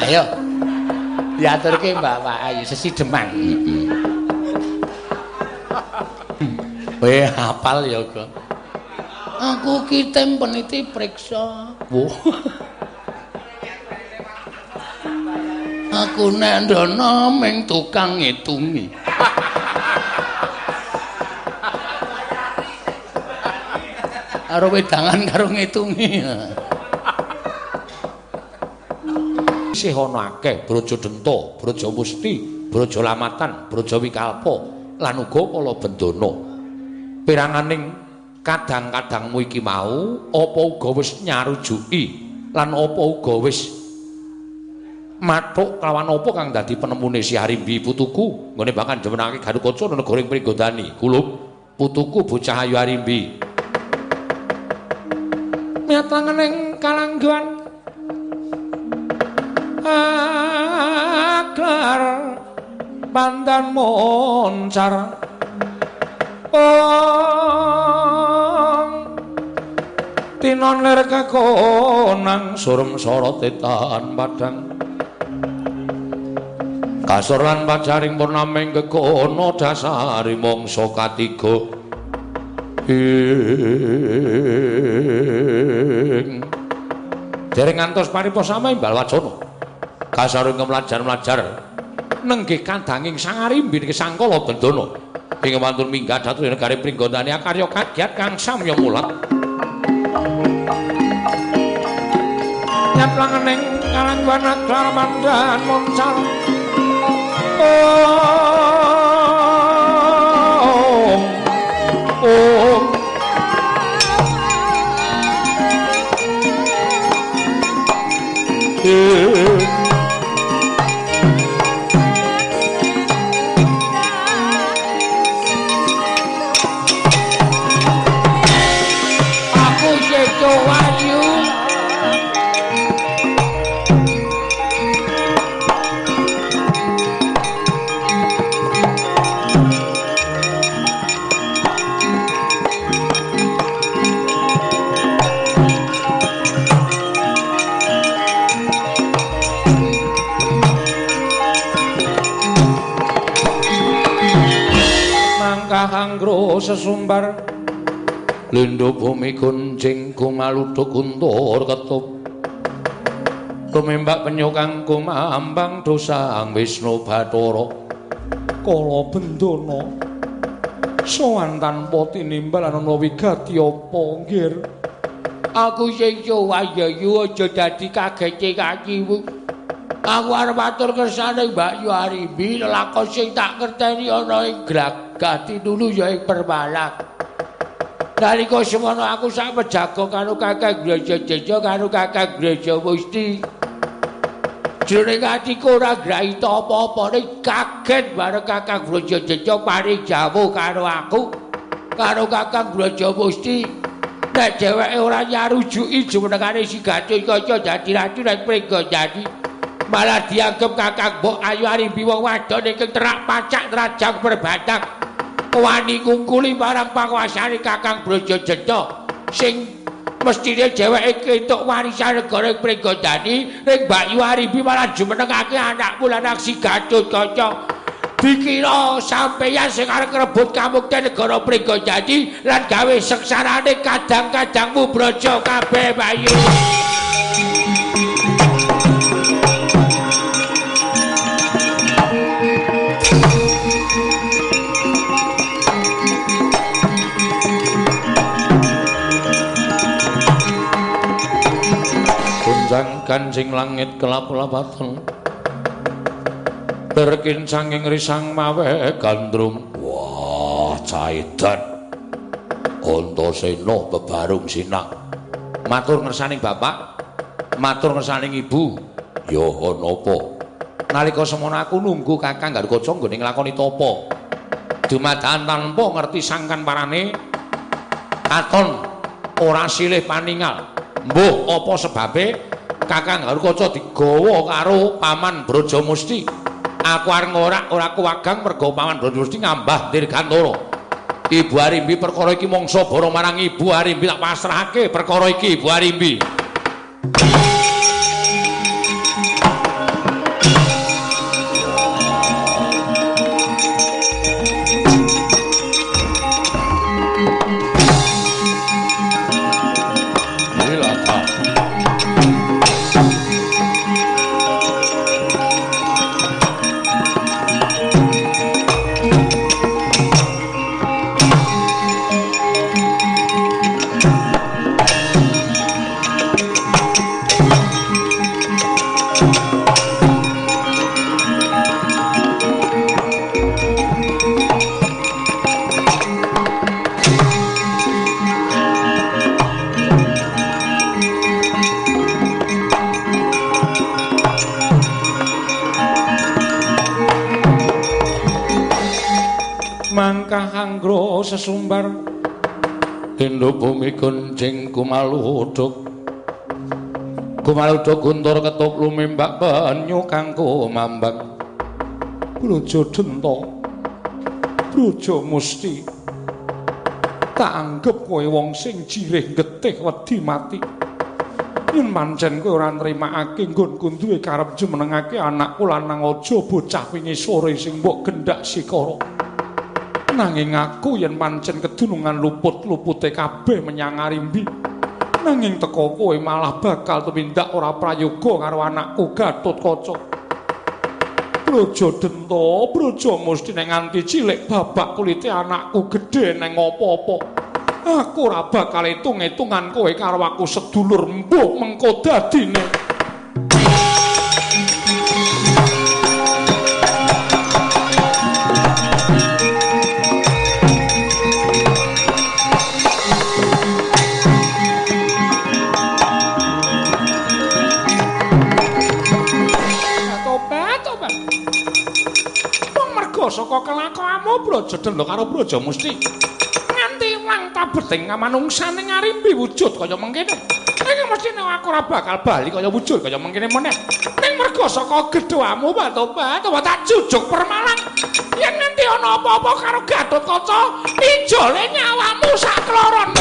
Ayo. Diaturke Mbak Pak Ayu sesideman. Kowe hafal ya, Gong. Aku ki tim peniti priksa. Wah. Aku nek ndono ming tukang ngitungi. Karo wedangan karo ngitungi. Isih ana akeh Braja Denta, Braja Musti, Braja Lamatan, Braja Wikalpa lan uga Kalabendana. Piranganing kadang-kadangmu iki mau apa uga wis nyarujuki lan apa uga wis mathuk kelawan apa kang dadi penemune Si Arimbi putuku nggone bakal jumenengake Garukaca negara ing Pringgondani. Kulub putuku bocah ayu Arimbi. Miat langening kalangguan aklar pandan moncar ong tinon lir kekonang surem sorote tan padang kasur lan pajaring purnaming kekono dasari mangsa katiga ing dereng ngantos paripa sami imbal wacana kasaring mlajar-mlajar nenggih kandanging Sang Arimbi niki Sangkala Bendana ing wantun minggah dhateng negari Pringgondani akarya kagiat kang samya mulat nyap langening kalangguan aklar mandan moncal ong ong sesumbar lindho bumi gunjing gumaluduk guntur ketup tumembak penyu kang kumambang dosang Wisnu Bathara Kala Bendana sowan tanpa tinimbal ana wigati apa nggir aku sing wayayu aja dadi kagete kakimu. Aku arep matur kersane Mbak Yu Arimbi lelakon sing tak ngerteni ana ing glagah tinulu ya ing Permalang. Nalika semono aku sak mejaga karo Kakang Brajajeja karo Kakang Brajamusti. Jroning atiku ora graita apa-apa ning kaget bareng Kakang Brajajeja paring jawuh karo aku karo Kakang Brajamusti. Nek dheweke ora nyarujuki jumenengane si Gatotkaca dadi ratu nek Pringgondani malah dianggep Kakang Mbok Ayu Arimbi wong wadon ingkang terak pacak trajang perbatang wani ngungkuli marang panguasane Kakang Brajajeja sing mestine dheweke entuk warisan negara ing Pringgondani ning Mbak Yu Arimbi malah jumenengake anakmu lan si Gatotkaca. Dikira sampeyan sing arep ngrebut kamukten negara Pringgondani lan gawe sengsarane kadang-kadangmu braja kabeh Mbak Yu. Gonjang kancing langit kelap-lapatan berkincang ing risang mawe gandrung. Wah, caidan Antasena bebarung sinang. Matur ngersaning bapak, matur ngersaning ibu. Ya ana apa? Nalika semono aku nunggu Kakang Garukaca nggone nglakoni tapa. Dumadakan tanpa ngerti sangkan parane katon ora silih paningal. Mbuh apa sebabe Kakang Garukaca digawa karo Paman Brajamusti. Aku arep ngorak ora kuwagang mergo Paman Brajamusti ngambah Dirgantara. Ibu Arimbi perkara iki mangsa bara marang Ibu Arimbi tak pasrahake perkara iki Ibu Arimbi. Jangkah anggra sesumbar tindha bumi gonjing kumaluduk kumaluduk guntur ketuk lumimbak banyu kang kumambang. Braja Denta, Braja Musti, tak anggep kowe wong sing jirih getih wedi mati. Yen pancen kowe ora nrimakake nggonku duwe karep jumenengake anakku lanang aja bocah wingi sore sing mbok gendhak sikara. Nanging aku yen pancen kedunungan luput-lupute kabeh menyang Arimbi, nanging teko kowe malah bakal tumindak ora prayoga karo anakku Gatotkaca. Braja Denta, Braja Musti, nek nganti cilik babak kulite anakku gedhe neng apa-apa, aku ora bakal etung-etungan kowe karo aku sedulur mbuh mengko dadine. Saka kelakuanmu Braja Denta karo Braja Musti nganti ilang tabeting manungsane Arimbi wujud kaya mengkene. Ning mestine aku ora bakal bali kaya wujud kaya mengkene meneh. Ning merga saka gedhamu Batobat tak jujuk Permalang. Yen nganti ana apa-apa karo Gatotkaca, ijole nyawamu sakloron.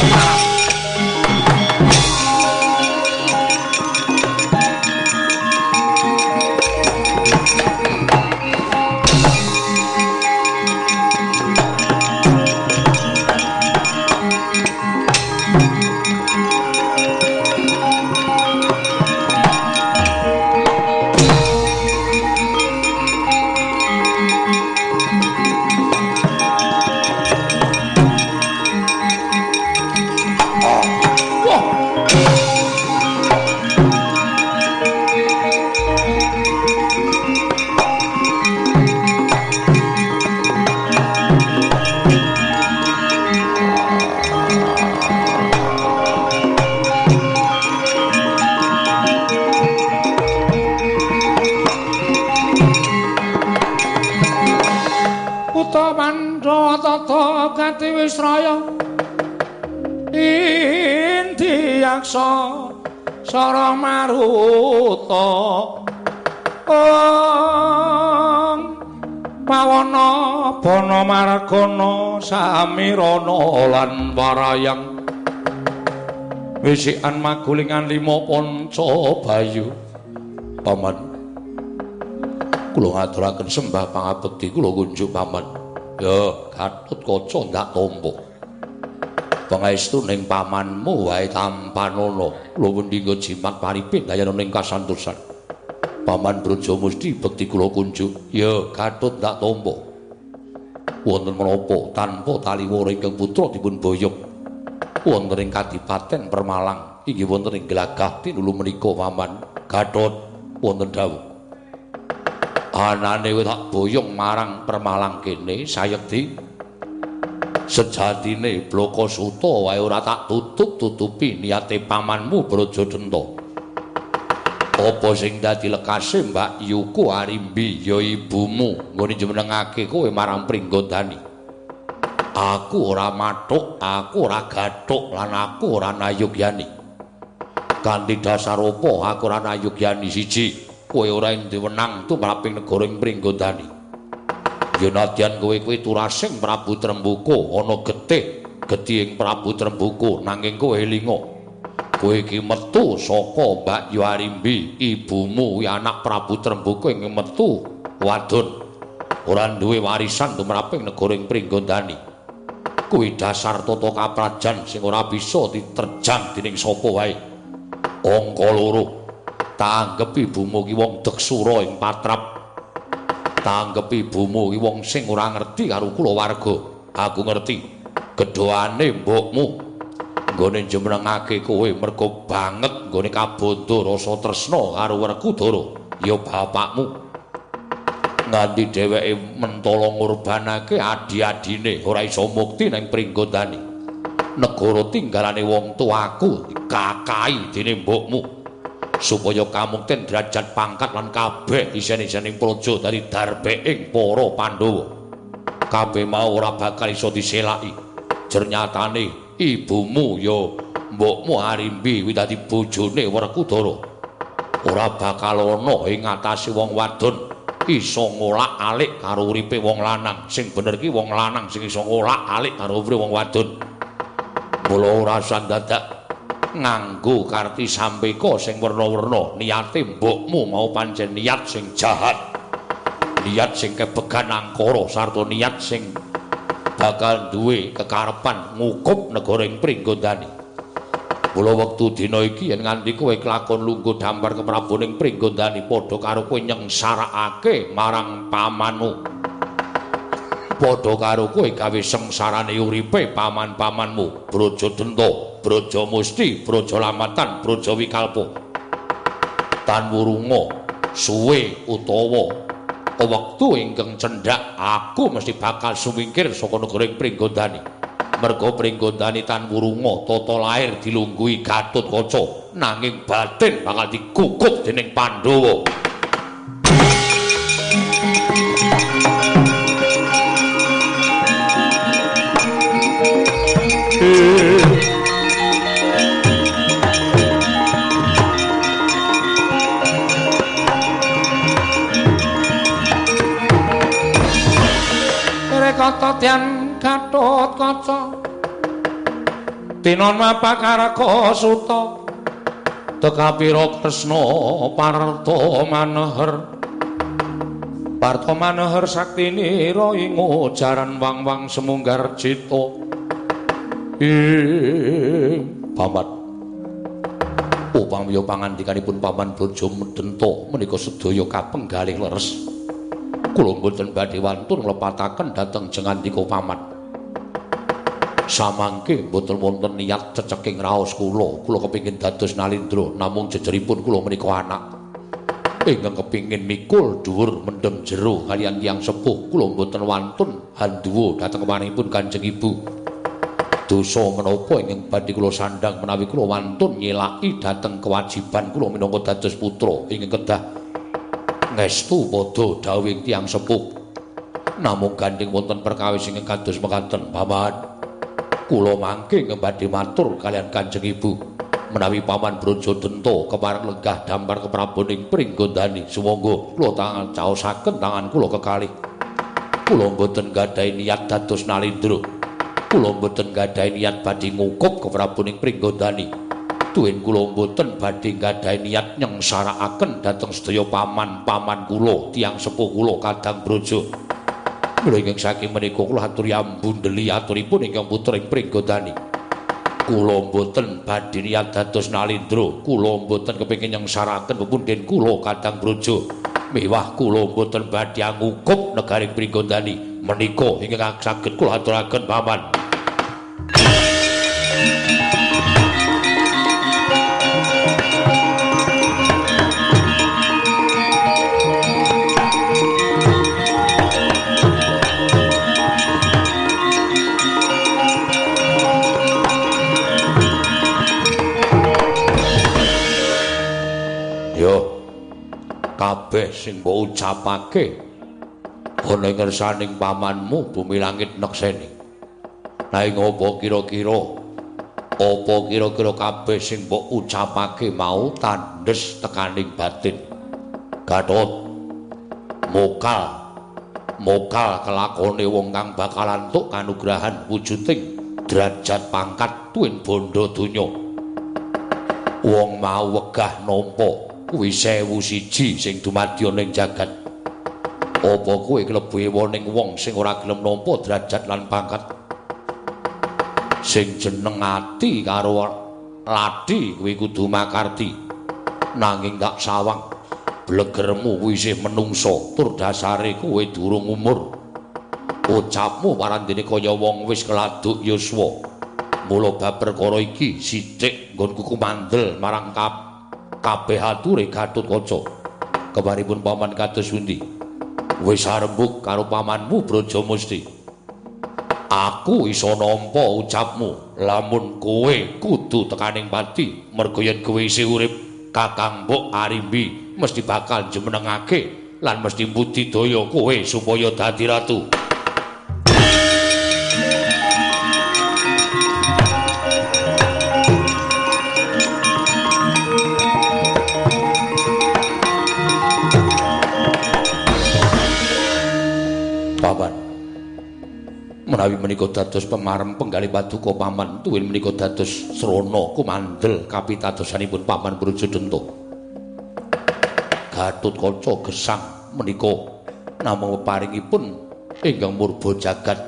Wisraya Indiyaksa Sara Maruta Ong Pawana Bana Margana Samirana lan Warayang wisikan magulingan lima panca bayu. Paman, kula ngaturaken sembah pangabekti kula kunjuk paman. Ya, Gatotkaca ndak tampa. Pangaestu ning pamanmu wae tampanana. Kula wendinga jimat paripin dayana ning kasantosan. Paman Braja Musti bekti kula kunjuk. Ya, Gatot ndak tampa. Wonten menapa tanpa taliwara ingkang putra dipun boyong wonten ing Kadipaten Permalang inggih wonten ing Glagah tinulu menika paman. Gatot wonten dawuh. Anane tak boyong marang Permalang kene sayekti sejatine Blaka Suta wae ora tak tutup-tutupi niate pamanmu Braja Denta. Apa sing dadi lekase Mbak Yuku Arimbi ya ibumu nggone jumenengake kowe marang Pringgondani. Aku ora mathuk, aku ora gathuk lan aku ora nayugyani. Kanthi dasar apa aku ora nayugyani? Siji, kowe ora duwe wenang tumraping negara ing Pringgondani. Ya nadyan kowe kuwi turasing Prabu Trembuka ana getih, getih ing Prabu Trembuka nanging kowe elinga. Kowe iki metu saka Mbak Yu Arimbi, ibumu kuwi anak Prabu Trembuka ing metu wadon. Ora duwe warisan tumraping negara ing Pringgondani. Kuwi dasar tata kaprajan sing ora bisa diterjang dening sapa wae. Angka loro, tanggep ibumu ki wong deksura ing patrap. Tanggep ibumu ki wong sing ora ngerti karo kulawarga. Aku ngerti gedhoane mbokmu nggone jumenengake kowe mergo banget nggone kabondo rasa tresna karo Werkudara ya bapakmu. Nganti dheweke mentala ngurbanake adi-adine ora iso mukti nang Pringgondani. Negara tinggalane wong tuaku dikakai dene mbokmu supaya kamukten derajat pangkat lan kabeh isen-isening praja dari darbeing para Pandhawa. Kabeh mau ora bakal iso diselaki. Jernyatane ibumu ya mbokmu Arimbi kuwi dadi bojone Werkudara. Ora bakal ana ing atase wong wadon iso ngolak-alik karo uripe wong lanang. Sing bener ki wong lanang sing iso ngolak-alik karo uripe wong wadon. Mula ora usah dadak nganggo karti sampeka sing werna-werna. Niate mbokmu mau pancen niat sing jahat, niat sing kebegan angkara, sarta niat sing bakal duwe kekarepan ngukup negara ing Pringgondani. Mula wektu dina iki yen nganti kowe kelakon lungguh dampar keprabon ing Pringgondani padha karo kowe nyengsarakake marang pamanmu. Padha karo kowe gawe sengsarane uripe paman-pamanmu, Braja Denta, Braja Musti, Braja Lamatan, Braja Wikalpa. Tan wurunga suwe utawa wektu ingkang cendhak aku mesti bakal sumingkir saka negara ing Pringgondani. Merga Pringgondani tan wurunga tata lair dilungguhi Gatotkaca, nanging batin bakal dikukup dening Pandhawa. Rekata tian Gatotkaca tinon mapakaraka suta tekapira Kresna parta maneher parta maneher saktinira ing ujaran wang-wang semunggar cita. Ing paman upamiya pangandikanipun paman Braja Denta menika sedaya kapenggalih leres, kula mboten badhe wantun nglepataken dhateng jengandika paman. Samangke mboten wonten niat ceceking raos kula, kula kepingin dados nalindra, namung jejeripun kula menika anak ingkang kepingin mikul dhuwur mendem jero kaliyan tiyang sepuh. Kula mboten wantun handuwa dhateng kemanipun Kanjeng Ibu. Dosa menapa ingkang badhe kula sandhang menawi kula wantun nyelaki dhateng kewajiban kula minangka dados putra ingkang kedah ngestu padha dawuhing tiyang sepuh. Namung gandheng wonten perkawis ingkang kados mekaten, Paman. Kula mangke ingkang badhe matur kaliyan Kanjeng Ibu menawi Paman Braja Denta kepareng lenggah dampar keprabon ing Pringgondani. Sumangga kula tangan caosaken tangan kula kekalih. Kula mboten gadhahi niat dados nalindra. Kula mboten gadhahi niat badhe ngukup keprabon ing Pringgondani. Tuwin kula mboten badhe gadhahi niat nyengsarakaken dhateng sedaya paman-paman kula, tiyang sepuh kula kadang Braja. Mula ingkang saking menika kula aturi ambundeli aturipun ingkang putra ing Pringgondani. Kula mboten badhe niat dados nalindra, kula mboten kepengin nyengsaraken pepundhen kula kadang Braja. Mewah kula mboten badhe ngukup negari Pringgondani. Menika ingkang saged kula aturaken, Paman. Yo, kabeh sing mbok ucapake ana ing ngersaning pamanmu bumi langit nekseni. Nanging apa kira-kira kabeh sing mbok ucapake mau tandhes tekaning batin. Gatot mokal kelakone wong kang bakal antuk kanugrahan wujuding derajat pangkat tuwin bondo donya. Wong mau wegah nampa kuwi 1001 sing dumadya ning jagat. Apa kowe klebu ewoning wong sing ora gelem nampa derajat lan pangkat? Sing jeneng ati karo ladi kuwi kudu makarti. Nanging tak sawang blegermu kuwi isih menungsa tur dasare kowe durung umur. Ucapmu parandene kaya wong wis keladuk yuswa. Mula bab perkara iki sithik nggonku kumandel marang kabeh ature Gatotkaca. Kebaripun paman kados pundi? Wis arembug karo pamanmu Braja Musti. Aku iso nampa ucapmu lamun kowe kudu tekaning pati, merga yen kowe isih urip kakang mbok Arimbi mesti bakal jumenengake lan mesti mbudidaya kowe supaya dadi ratu. Menawi menika dados pemarem penggalih paduka paman, tuwin menika dados srana kumandel kapitadosanipun paman Brajadenta. Gatotkaca gesang menika namung peparingipun ingkang murba jagat.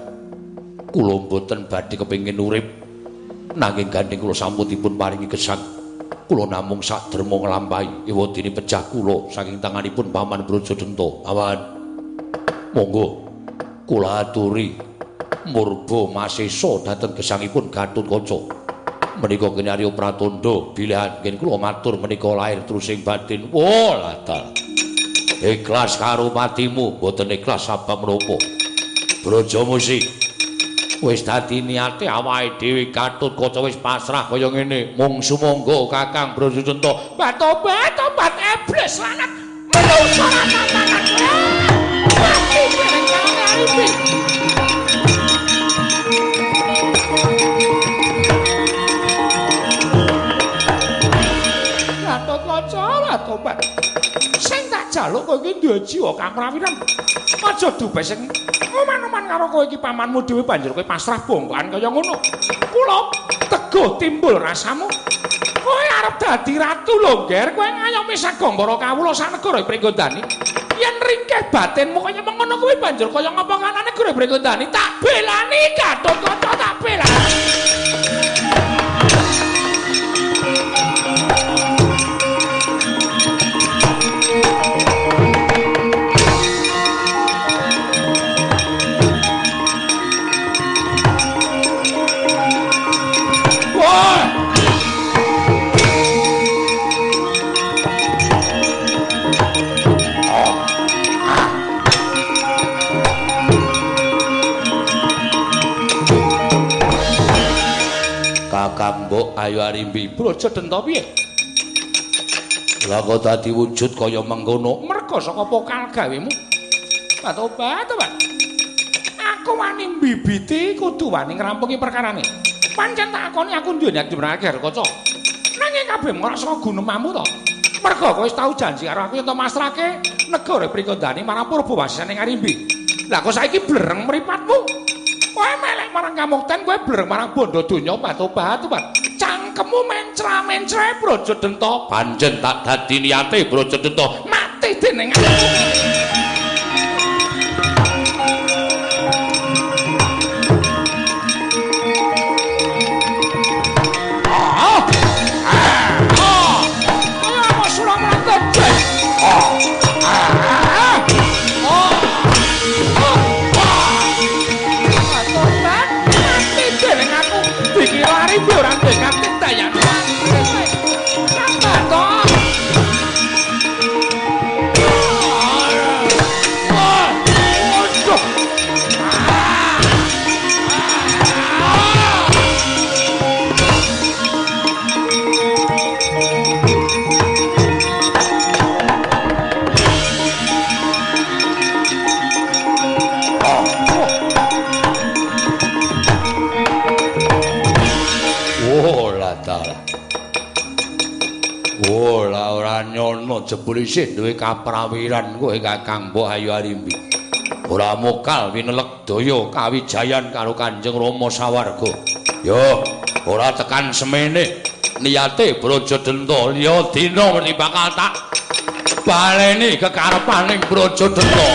Kula mboten badhe kepengin urip, nanging gandheng kula sampun dipun paringi gesang. Kula namung sakderma nglampahi ewadene pejah kula saking tanganipun paman Brajadenta. Paman, monggo kula aturi murba masesa dhateng gesangipun Gatotkaca. Menika kinarya pratandha bilih anggen kula matur menika lair trusing batin. Wah, latal. Ikhlas karo patimu, mboten ikhlas sabab menapa? Brajamusti wis dadi niate awake dhewe Gatotkaca wis pasrah kaya ngene. Mung sumangga Kakang Brajadenta. Batobat iblis lanat menungso ora tatangan. Mati bareng karo Arimbi. Gatotkaca tobat. Sing tak jaluk kowe iki duwe jiwa kaprawiran. Aja dupe sing oman-oman karo kowe iki pamanmu dhewe banjur kowe pasrah bongkokan kaya ngono. Kula teguh timbul rasamu. Kowe arep dadi ratu lho, Ngger. Kowe ngayomi sagong para kawula sak negara Pringgondani. Yen ringkeh batinmu kaya mengono kuwi banjur kaya ngapa kanane negara Pringgondani tak belani Gatotkaca tak belani. Kakang mbok ayo Arimbi. Brajadenta piye? Lah kok dadi wujud kaya mengkono? Merga saka pokal gawemu. Tobat. Aku wani mbibiti kudu wani ngrampungi perkarane. Pancen tak akoni aku duwe niat jembrake Gatotkaca. Nanging kabeh ora saka gunemamu to. Merga kowe wis tau janji karo aku yen to masrahke negara Pringgondani marang Purbawasane Arimbi. Lah kok saiki blereng mripatmu? Kowe melek marang kamukten, kowe blereng marang bondo donya. Batobat. Cangkemmu mencra-mencre Brajadenta. Pancen tak dadi niate Brajadenta. Mati dening aku. Jebul isih duwe kaprawiran kowe Kakang Mbok Ayu Arimbi. Ora mokal winelek daya kawijayan karo Kanjeng Rama sawarga. Yo, ora tekan semene niate Brajadenta liya dina mesti bakal tak baleni kekarepaning Brajadenta.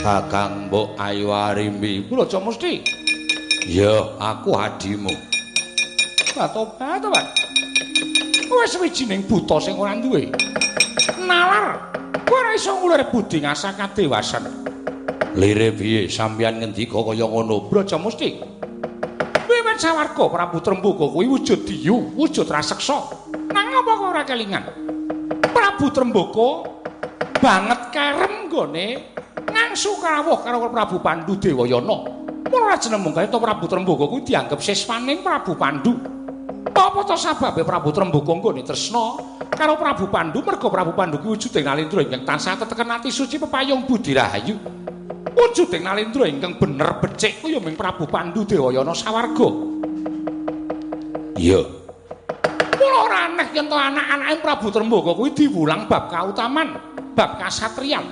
Kakang Mbok Ayu Arimbi. Brajamusti. Ya, aku adimu. Tobat. Wis wijining buta sing ora duwe nalar. Kowe ora iso ngulir budi ngasah kadewasan. Lire piye sampeyan ngendika kaya ngono? Brajamusti. Wiwit sawarga Prabu Trembaka kuwi wujud diyu, wujud raseksa. Nang apa kowe ora kelingan? Prabu Trembaka banget kerem nggone ngangsu kawuh karo Prabu Pandu Dewayana. Mula jeneng kaya Prabu Trembaka kuwi dianggep siswaning Prabu Pandu. Apa to sababe Prabu Trembaka nggone tresna karo Prabu Pandu? Merga Prabu Pandu ki wujuding nalendra ingkang tansah teteken ati suci pepayung budi rahayu. Wujuding nalendra ingkang bener becik kuwi ya ming Prabu Pandu Dewayana sawarga. Iya. Mula ora aneh yen to anak-anake Prabu Trembaka kuwi diwulang bab kautaman, bab kasatriyan.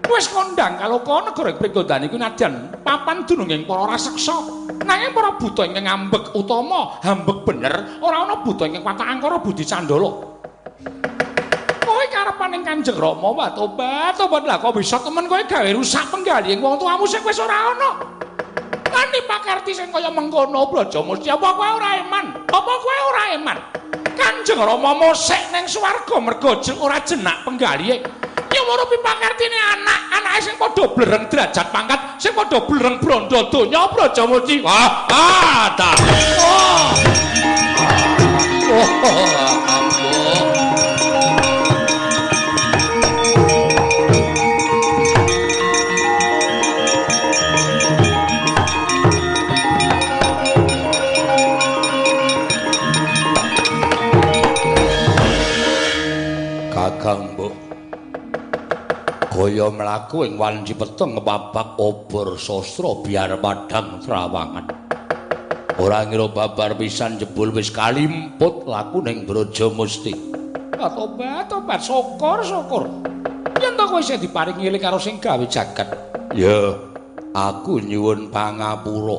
Wis kondhang kaloka negara Pringgondani kuwi nadyan papan dununging para raseksa. Nanging para buta ingkang ambek utama, ambek bener, ora ana buta ingkang watak angkara budi candala. Kowe karepaning Kanjeng Rama wae tobat, tobat lah kok bisa temen kowe gawe rusak penggalihing wong tuamu sing wis ora ana. Lan pakarti sing kaya mengkono Brajamusti, apa kowe ora eman? Apa kowe ora eman? Kanjeng Rama mosek ning swarga merga ora jenak penggalihe. Nyuwun pipakartine anak-anake sing padha blereng derajat pangkat, sing padha blereng brandha donya Brajamusti. Ah, ah, ta. Oh. Oh, ampun. Kakang Mbok kaya mlaku ing wanci peteng babak obor sastra biar padhang trawangan. Ora ngira babar pisan jebul wis kalimput laku ning Brajamusti. Tobat, tobat, syukur, syukur. Yen to kowe isih diparingi eling karo sing gawe jagat. Ya, aku nyuwun pangapura.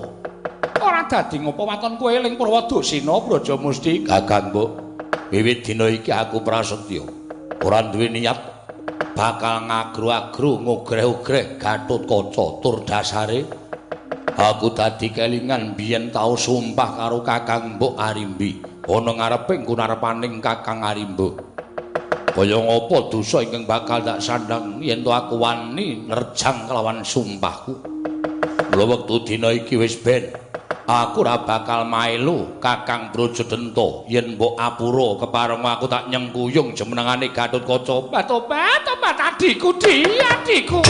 Ora dadi ngopo waton kowe eling Purwadasena Brajamusti. Kakang Mbok, wiwit dina iki aku prasetya. Ora duwe niat bakal ngagro-agro ngogreh-ogreh Gatotkaca tur dasare aku dadi kelingan biyen tau sumpah karo Kakang Mbok Arimbi ana ngarepe nggunarepaning Kakang Arimba. Kaya ngapa dosa ingkang bakal tak sandhang yen to aku wani nerjang kelawan sumpahku. Mula wektu dina iki wis ben aku ora bakal maelu Kakang Brajadenta yen mbok apura kepareng aku tak nyengkuyung jumenengane Gatotkaca. Tobat, tobat adikku, di adikku.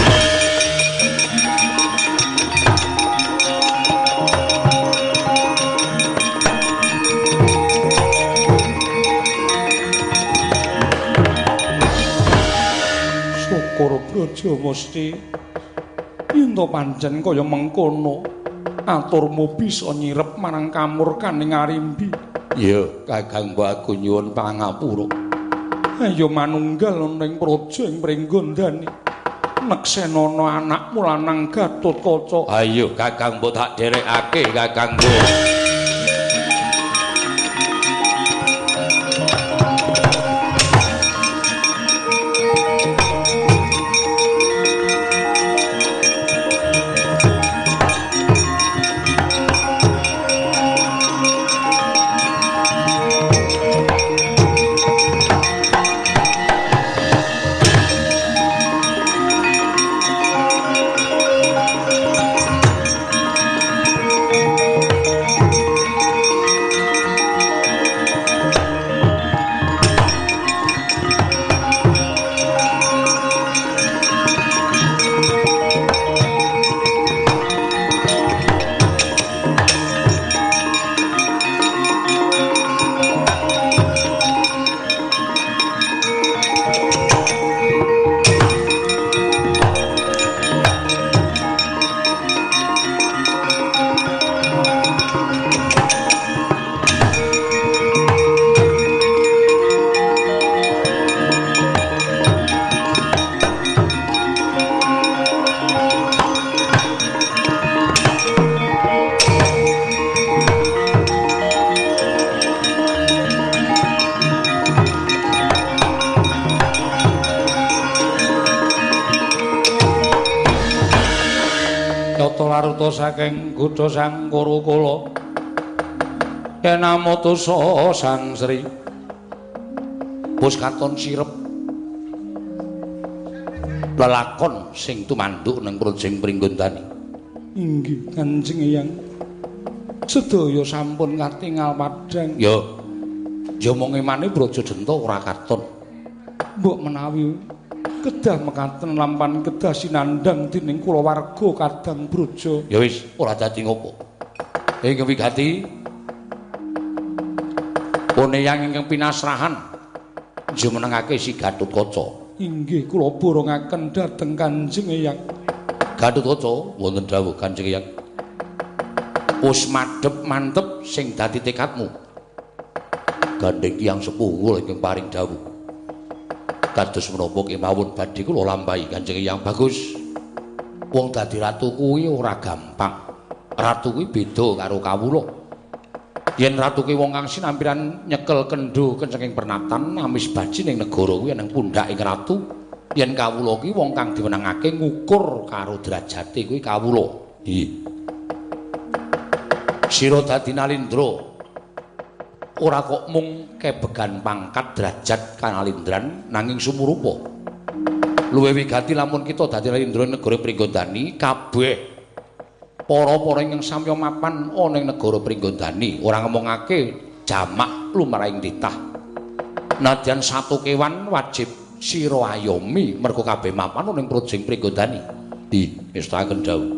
Syukur Brajamusti yen to pancen kaya mengkono aturmu bisa nyirep marang kamurkaning Arimbi. Iya, Kakang Mbok, aku nyuwun pangapura. Ayo manunggal ana ing praja ing Pringgondani. Neksenana anakmu lanang Gatotkaca. Ayo Kakang Mbok tak dherekake Kakang Mbok. Laruta saking Gudha Sang Kurukula Kenamutusa Sang Sri wis katon sirep lelakon sing tumanduk ning Prajing Pringgondani. Inggih Kanjeng Eyang, sedaya sampun katingal padhang. Ya, ya mung emane Brajadenta ora katon. Mbok menawi kedah mekaten lampan kedah sinandhang dening kulawarga Kadang Braja. Ya wis, ora dadi ngopo. Ing wigati Pun Eyang ingkang pinasrahan jumenengake si Gatotkaca. Inggih kula borongaken dhateng Kanjeng Eyang. Gatotkaca wonten dawuh Kanjeng Eyang. Wis madhep mantep sing dadi tekadmu. Gandheng tiyang sepuh kula ingkang paring dawuh. Kados menapa kemawon badhe kula lampahi Kanjeng Eyang. Bagus. Wong dadi ratu kuwi ora gampang. Ratu kuwi beda karo kawula. Yen ratu kuwi wong kang sinampiran nyekel kendho kencenging pernatan amis baji ning negara kuwi nang pundhaking ratu. Yen kawula kuwi wong kang diwenangake ngukur karo derajate kuwi kawula. Iya. Sira dadi Nalindra ora kok mung kebegan pangkat derajat kanalindran nanging sumurupa. Luwih wigati lamun kita dadi Nalindra negara Pringgondani kabeh para-para ingkang samya mapan ana ing negara Pringgondani ora ngomongake jamak lumrahing titah. Nadyan satu kewan wajib sira ayomi mergo kabeh mapan ana ing projeng Pringgondani. Di ngestaken dawuh.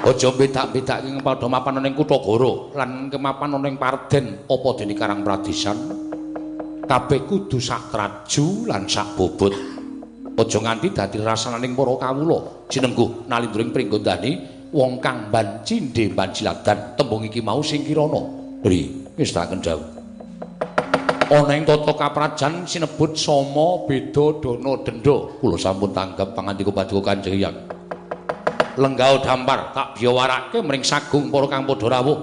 Aja bedak-bedake padha mapan ana ing Kutagara lan kemapan ana ing Parden apa dene Karang Pradesan. Kabeh kudu sak traju lan sak bobot. Aja nganti dadi rasananing para kawula. Sinengguh Nalindra ing Pringgondani wong kang bancindhe banciladan tembung iki mau sing kirana. Ri ngestaken dawuh. Ana ing tata kaprajan sinebut sama beda dana denda. Kula sampun tanggep pangandika paduka Kanjeng Hyang. Lenggao dampar tak biyawarake mring sagung para kang padha rawuh.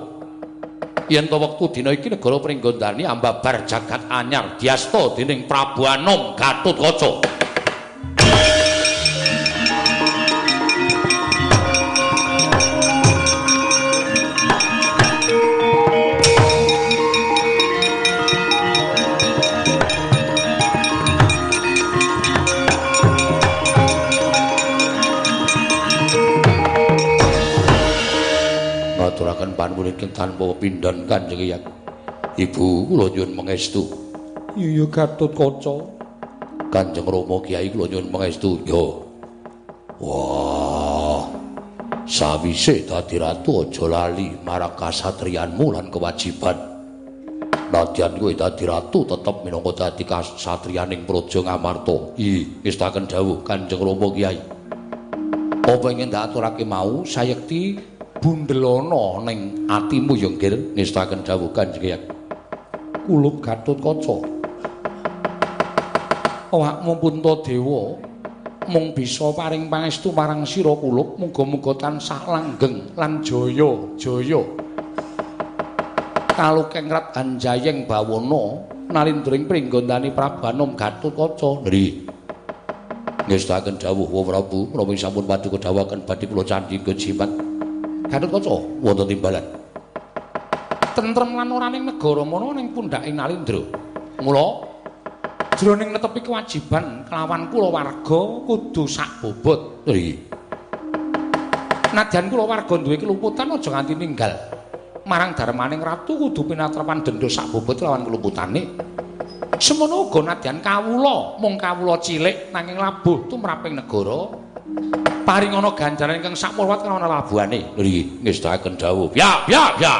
Yen to wektu dina iki negara Pringgondani ambabar jagat anyar diasta dening Prabu Anom Gatotkaca. Ngaturaken panuwun ingkang tanpa pepindhan Kanjeng Hyang. Ibu kula nyuwun pangestu. Iya Gatotkaca. Kanjeng Rama Kyai kula nyuwun pangestu. Ya. Wah. Sawise dadi ratu aja lali marang kasatriyanmu lan kewajiban. Nadyan kowe dadi ratu tetep minangka dadi kasatriyaning Praja Ngamarta. Iya, ngestaken dawuh Kanjeng Rama Kyai. Apa ingkang tak aturake mau sayekti bundelana ning atimu ya nggir ngestaken dawuh Kanjeng Hyang. Kulup Gatotkaca. Awakmu Puntadewa mung bisa paring pangestu marang sira kulup, muga-muga tansah langgeng lan jaya jaya. Kalukeng rat anjayeng bawana nalindra ing Pringgondani Prabu Anom Gatotkaca. Nggih. Ngestaken dawuh Wa Prabu menawi sampun paduka dawuhaken badhe kula candhi jimat. Gatotkaca wonten timbalan. Tentrem lan ora ning negara mono ning pundhaking Nalindra. Mula jroning netepi kewajiban kelawan kulawarga kudu sak bobot. Nggih. Nadyan kulawarga duwe keluputan aja nganti ninggal. Marang darmaning ratu kudu pinatrepan denda sak bobot lawan keluputane. Semono uga nadyan kawula mung kawula cilik nanging labuh tumraping negara. Paringana ganjaran ingkang sakmurwat kelawan labuhane. Nggih, ngestaken dawuh. Ya, ya, ya.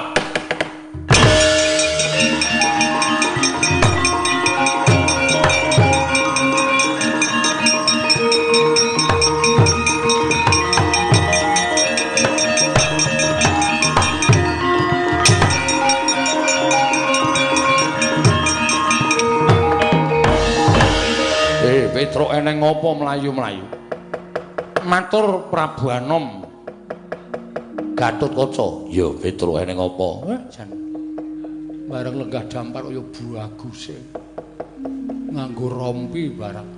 Petruk eneng apa mlayu-mlayu? Matur Prabu Anom Gatotkaca. Ya Petruk eneng apa? Jan. Bareng lenggah dampar kaya baguse. Nganggo rompi barang.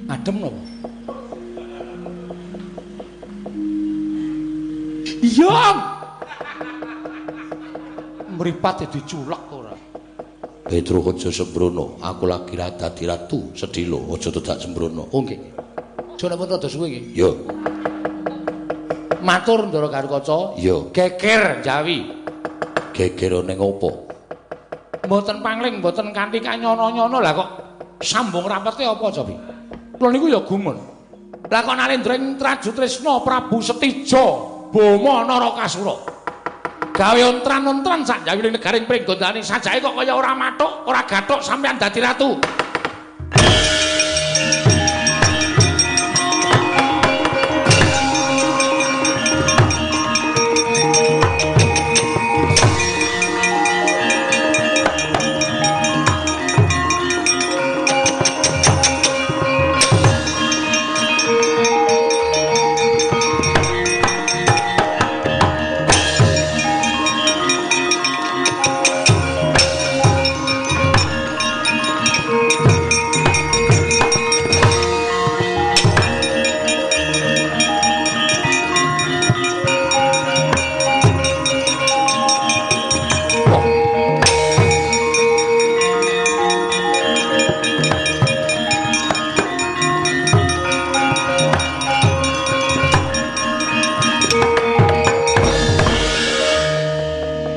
Adem napa? Iya. Mripate diculek ora. Petruk aja sembrono, aku lagi ra dadi ratu, sedhela aja dadak sembrono. Oh nggih. Aja nek rada suwe nggih. Ya. Matur Ndara Gatotkaca. Ya. Geger Jawi. Geger ning apa? Mboten pangling, mboten kanthi kanyono-nyono lah kok sambung rapete apa Jawi? Kula niku ya gumun. Lah kok Nalendra ing Trajutrisna Prabu Setija Boma Narakasura. Gawe ontran-ontran sak jawining negaring Pringgondani sajake kok kaya ora mathuk, ora gathuk sampeyan dadi ratu.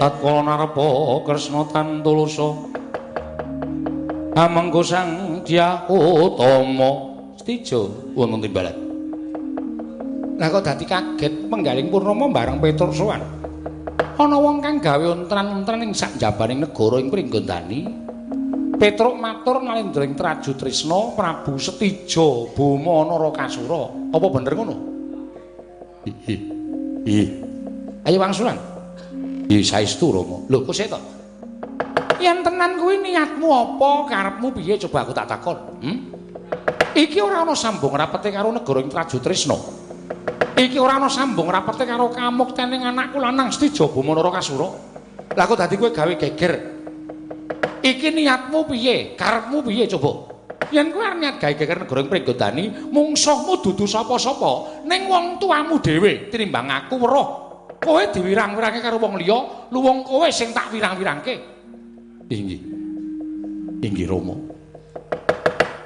Tatkala narepa Kresna tantulusa amengku Sang Dyah Utama Setija wonten timbalan. Lah kok dadi kaget penggaling Purnama bareng Petruk sowan. Ana wong kang gawe ontran-ontran ing sak njabaning negara ing Pringgondani. Petruk matur nalendra ing Traju Trisna Prabu Setija Boma Narakasura. Apa bener ngono? Ih. Ayo wangsulan. Iya saestu Rama. Lho kok sik to? Yen tenan kuwi niatmu apa, karepmu piye coba aku tak takon. Iki ora ana sambung rapete karo negara ing Traju Trisna. Iki ora ana sambung rapete karo kamuktening anakku lanang Setija Boma Narakasura. Lah kok dadi kowe gawe geger. Iki niatmu piye, karepmu piye coba? Yen kowe arep niat gawe geger negara ing Pringgondani, mungsuhmu dudu sapa-sapa, ning wong tuamu dhewe tinimbang aku weruh. Kowe diwirang-wirangke karo wong liya, luwung kowe sing tak wirang-wirangke. Inggih. Inggih Rama.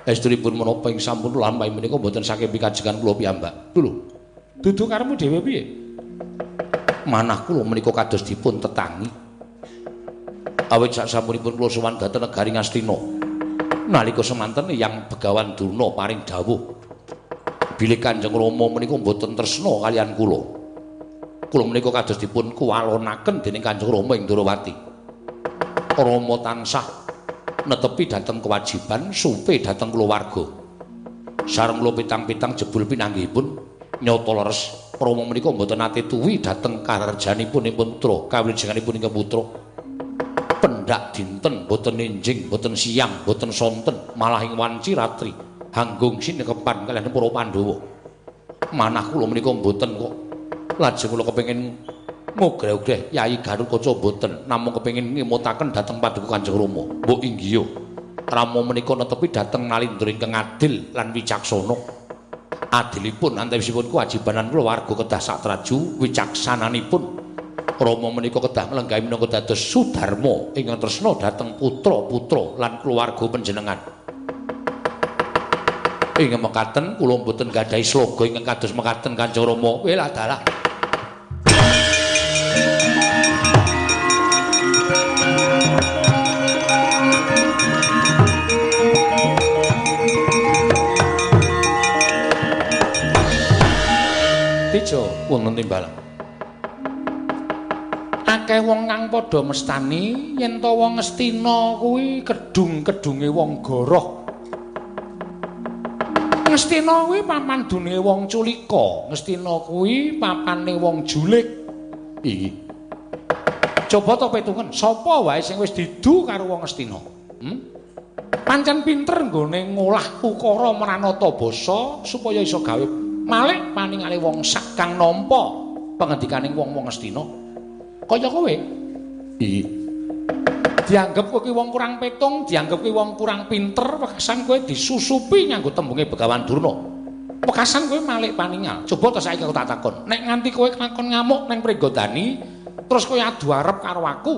Estunipun menapa ing sampun lampahi menika mboten saking pikajengan kula piyambak. Lho, dudu karepmu dhewe piye? Manah kula menika kados dipun tetangi. Awit sasampunipun kula sowan dhateng negari Ngastina. Nalika semanten Hyang Begawan Durna paring dawuh bilih Kanjeng Rama menika mboten tresna kaliyan kula. Kula menika kados dipun kuwalonaken dening Kanjeng Rama ing Ndorowati. Rama tansah netepi dhateng kewajiban supe dhateng kulawarga. Sareng kula pitang-pitang jebul pinanggihipun nyata leres Rama menika mboten nate tuwi dhateng kararjanipun ing putra, kawilujenganipun ingkang putra. Pendak dinten mboten enjing, mboten siang, mboten sonten, malah ing wanci ratri hanggung sinekepan kaliyan para Pandhawa. Manah kula menika mboten kok lajeng kula kepengin ngogreh-ogreh Yai Garukaca mboten, namung kepengin ngemutaken dhateng paduka Kanjeng Rama. Mbok inggih Rama menika netepi dhateng nalindra ingkang adil lan wicaksana. Adilipun antawisipun kewajibanan kulawarga kedah satraju, wicaksananipun Rama menika kedah nglenggahi minangka dados sudarma ingkang tresna dhateng putra-putra lan keluarga panjenengan. Ing mekaten kula mboten gadhahi sloga ingkang kados mekaten Kanjeng Rama. Welah dalah. Tejo wonten timbalan. Akeh wong kang padha mestani yen ta wong Ngastina kuwi kedung-kedunge wong goroh. Ngastina kuwi papan dune wong culika, Ngastina kuwi papane wong julik. Iki. Coba to petungen, sapa wae sing wis didu karo wong Ngastina? Pancen pinter nggone ngolah ukara mranata basa supaya iso gawe malik paningale wong sak kang nampa pengendikaning wong-wong Ngastina. Kaya kowe. Iki. Dianggep kowe ki wong kurang petung, dianggep kowe wong kurang pinter, wekasan kowe disusupi nganggo tembunge Begawan Durna. Wekasan kowe malik paningal. Coba to saiki aku tak takon. Nek nganti kowe kelakon ngamuk ning Pringgondani, terus kowe adu arep karo aku,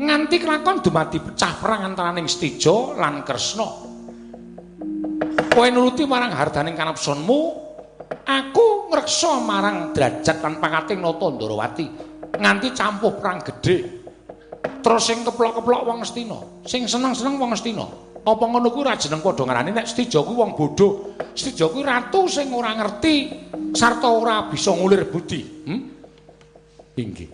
nganti kelakon dumadi pecah perang antaraning Setija lan Kresna. Kowe nuruti marang hardaning kanepsonmu, aku ngreksa marang derajat lan pangkating Nata Ndorowati, nganti campuh perang gedhe. Terus sing keplok-keplok wong Ngastina, sing seneng-seneng wong Ngastina. Apa ngono kuwi ora jeneng padha ngarani nek Setija kuwi wong bodho. Setija kuwi ratu sing ora ngerti sarta ora bisa ngulir budi. Inggih.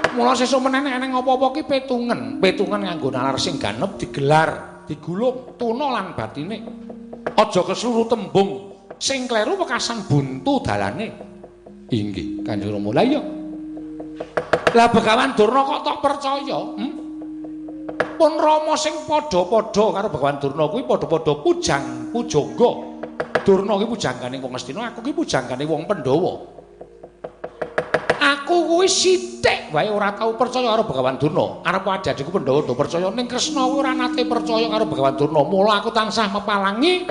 Mula sesuk meneh nek eneng apa-apa ki petungen, petungen nganggo nalar sing ganep digelar, digulung tuna lan batine. Aja kesluru tembung sing kleru wekasan buntu dalane. Inggih, Kanjeng Rama. Lah iya. Lah Begawan Durna kok tok percaya? Pun Rama sing padha-padha karo Begawan Durna kuwi padha-padha pujang pujangga. Durna kuwi pujanggane wong Ngastina, aku kuwi pujanggane wong Pandhawa. Aku kuwi sithik wae ora tau percaya karo Begawan Durna. Arep adhadhiku Pandhawa do percaya ning Kresna kuwi ora nate percaya karo Begawan Durna. Mula aku tansah mepalangi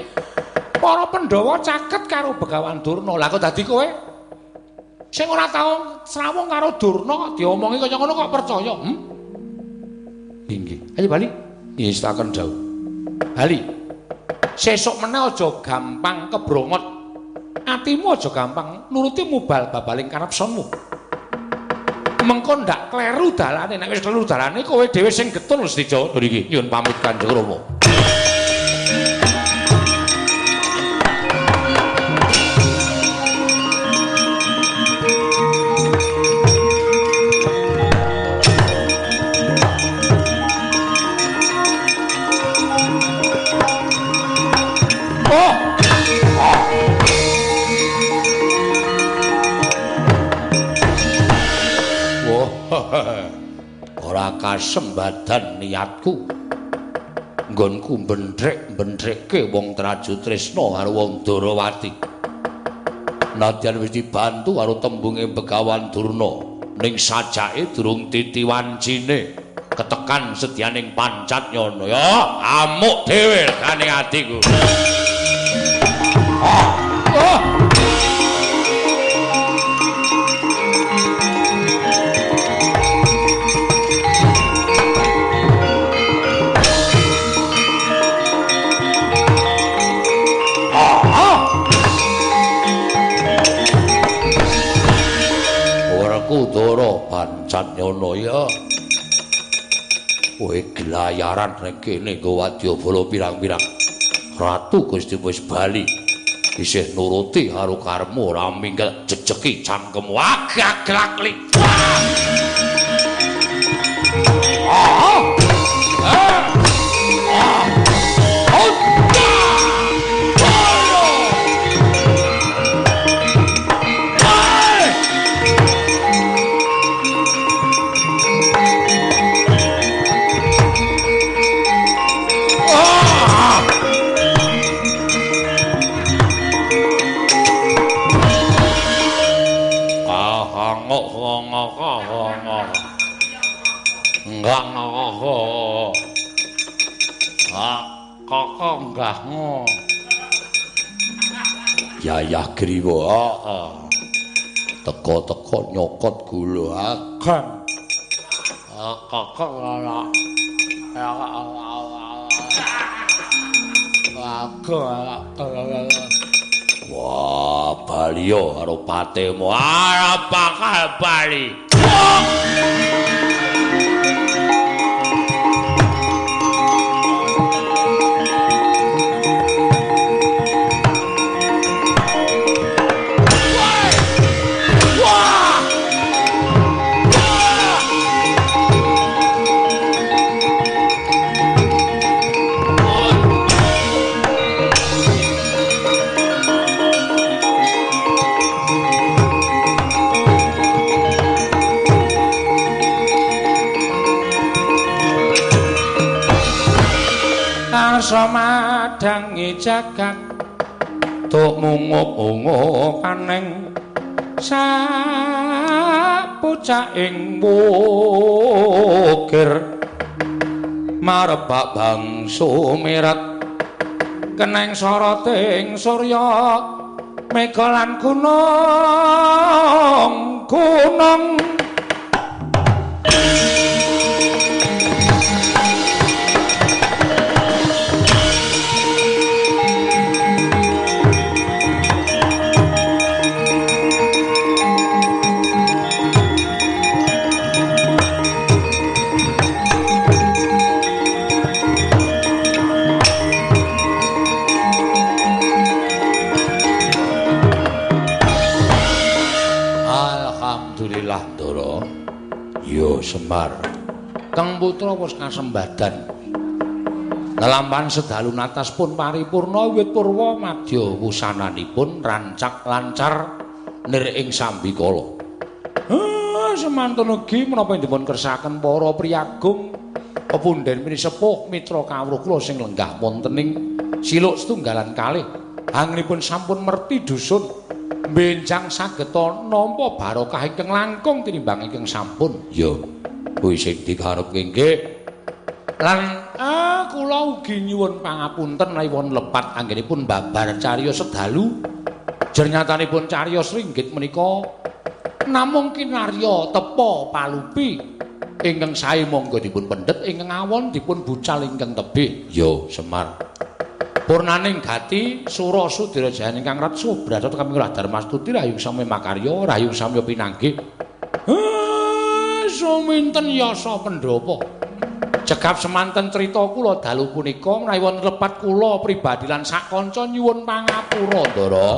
para Pandhawa caket karo Begawan Durna. Lah kok dadi kowe sing ora tau srawung karo Durna kok diomongi kaya ngono kok percaya? Inggih. Ayo bali. Ngestaken dawuh. Bali. Sesuk meneh aja gampang kebrongot. Atimu aja gampang nuruti mubal babaling kanepsonmu. Mengko ndak kleru dalane, nek wis kleru dalane kowe dhewe sing getun Setija. Nggih, nyuwun pamit Kanjeng Rama. Ora kasembadan niatku nggonku bendrek-bendrekke wong Traju Tresna karo wong Darawati. Nadyan wis dibantu karo tembunge Begawan Durna, ning sajake durung titi wancine ketekan sedyaning pancat nyono. Ya amuk dhewe regane atiku. Oh. Kudara pancat nyono ya. Kowe gelayaran ning kene nggo wadyabala pirang-pirang. Ratu Gusti wis bali. Isih nuruti karo karepmu ora minggat jejeki cangkemmu. Agaglak li. Yayah Griwa, heeh. Teko-teko nyokot gula agan. Kakak ora. Wah, baliyo karo patemu. Ora bakal bali. Madangi jagat tuk mungup-mungup aneng sapucaking wukir marebak bangsu miret keneng soroting surya mega lan gunung gunung. Ya Semar. Kang putra wis kasembadan. Lelampahan sedalu natas pun paripurna wiwit purwa madya wusananipun rancak lancar nir ing sambikala. Semantun ugi menapa dipun kersakaken para priyagung pepunden pinisepuh mitra kawruh kula sing lenggah wonten ing siluk setunggalan kalih. Anggenipun sampun merti dusun benjang sageta nampa barokah ingkang langkung tinimbang ingkang sampun. Ya, kuwi sing dikarepke nggih. Lan kula ugi nyuwun pangapunten menawi wonten lepat anggenipun babar cariyos sedalu. Jernyatanipun cariyos ringgit menika namung kinarya tepa palupi ingkang sae monggo dipun pendhet, ingkang awon dipun bucal ingkang tebih. Ya, Semar. Purnaning gati sura sudira jayan ingkang reksa brata kami kula Darmastuti rahayung sami makarya rahayung sami pinanggih. Suminten yasa pendhapa. Cekap semanten crita kula dalu punika menawi wonten lepat kula pribadi lan sak kanca nyuwun pangapura, Ndara.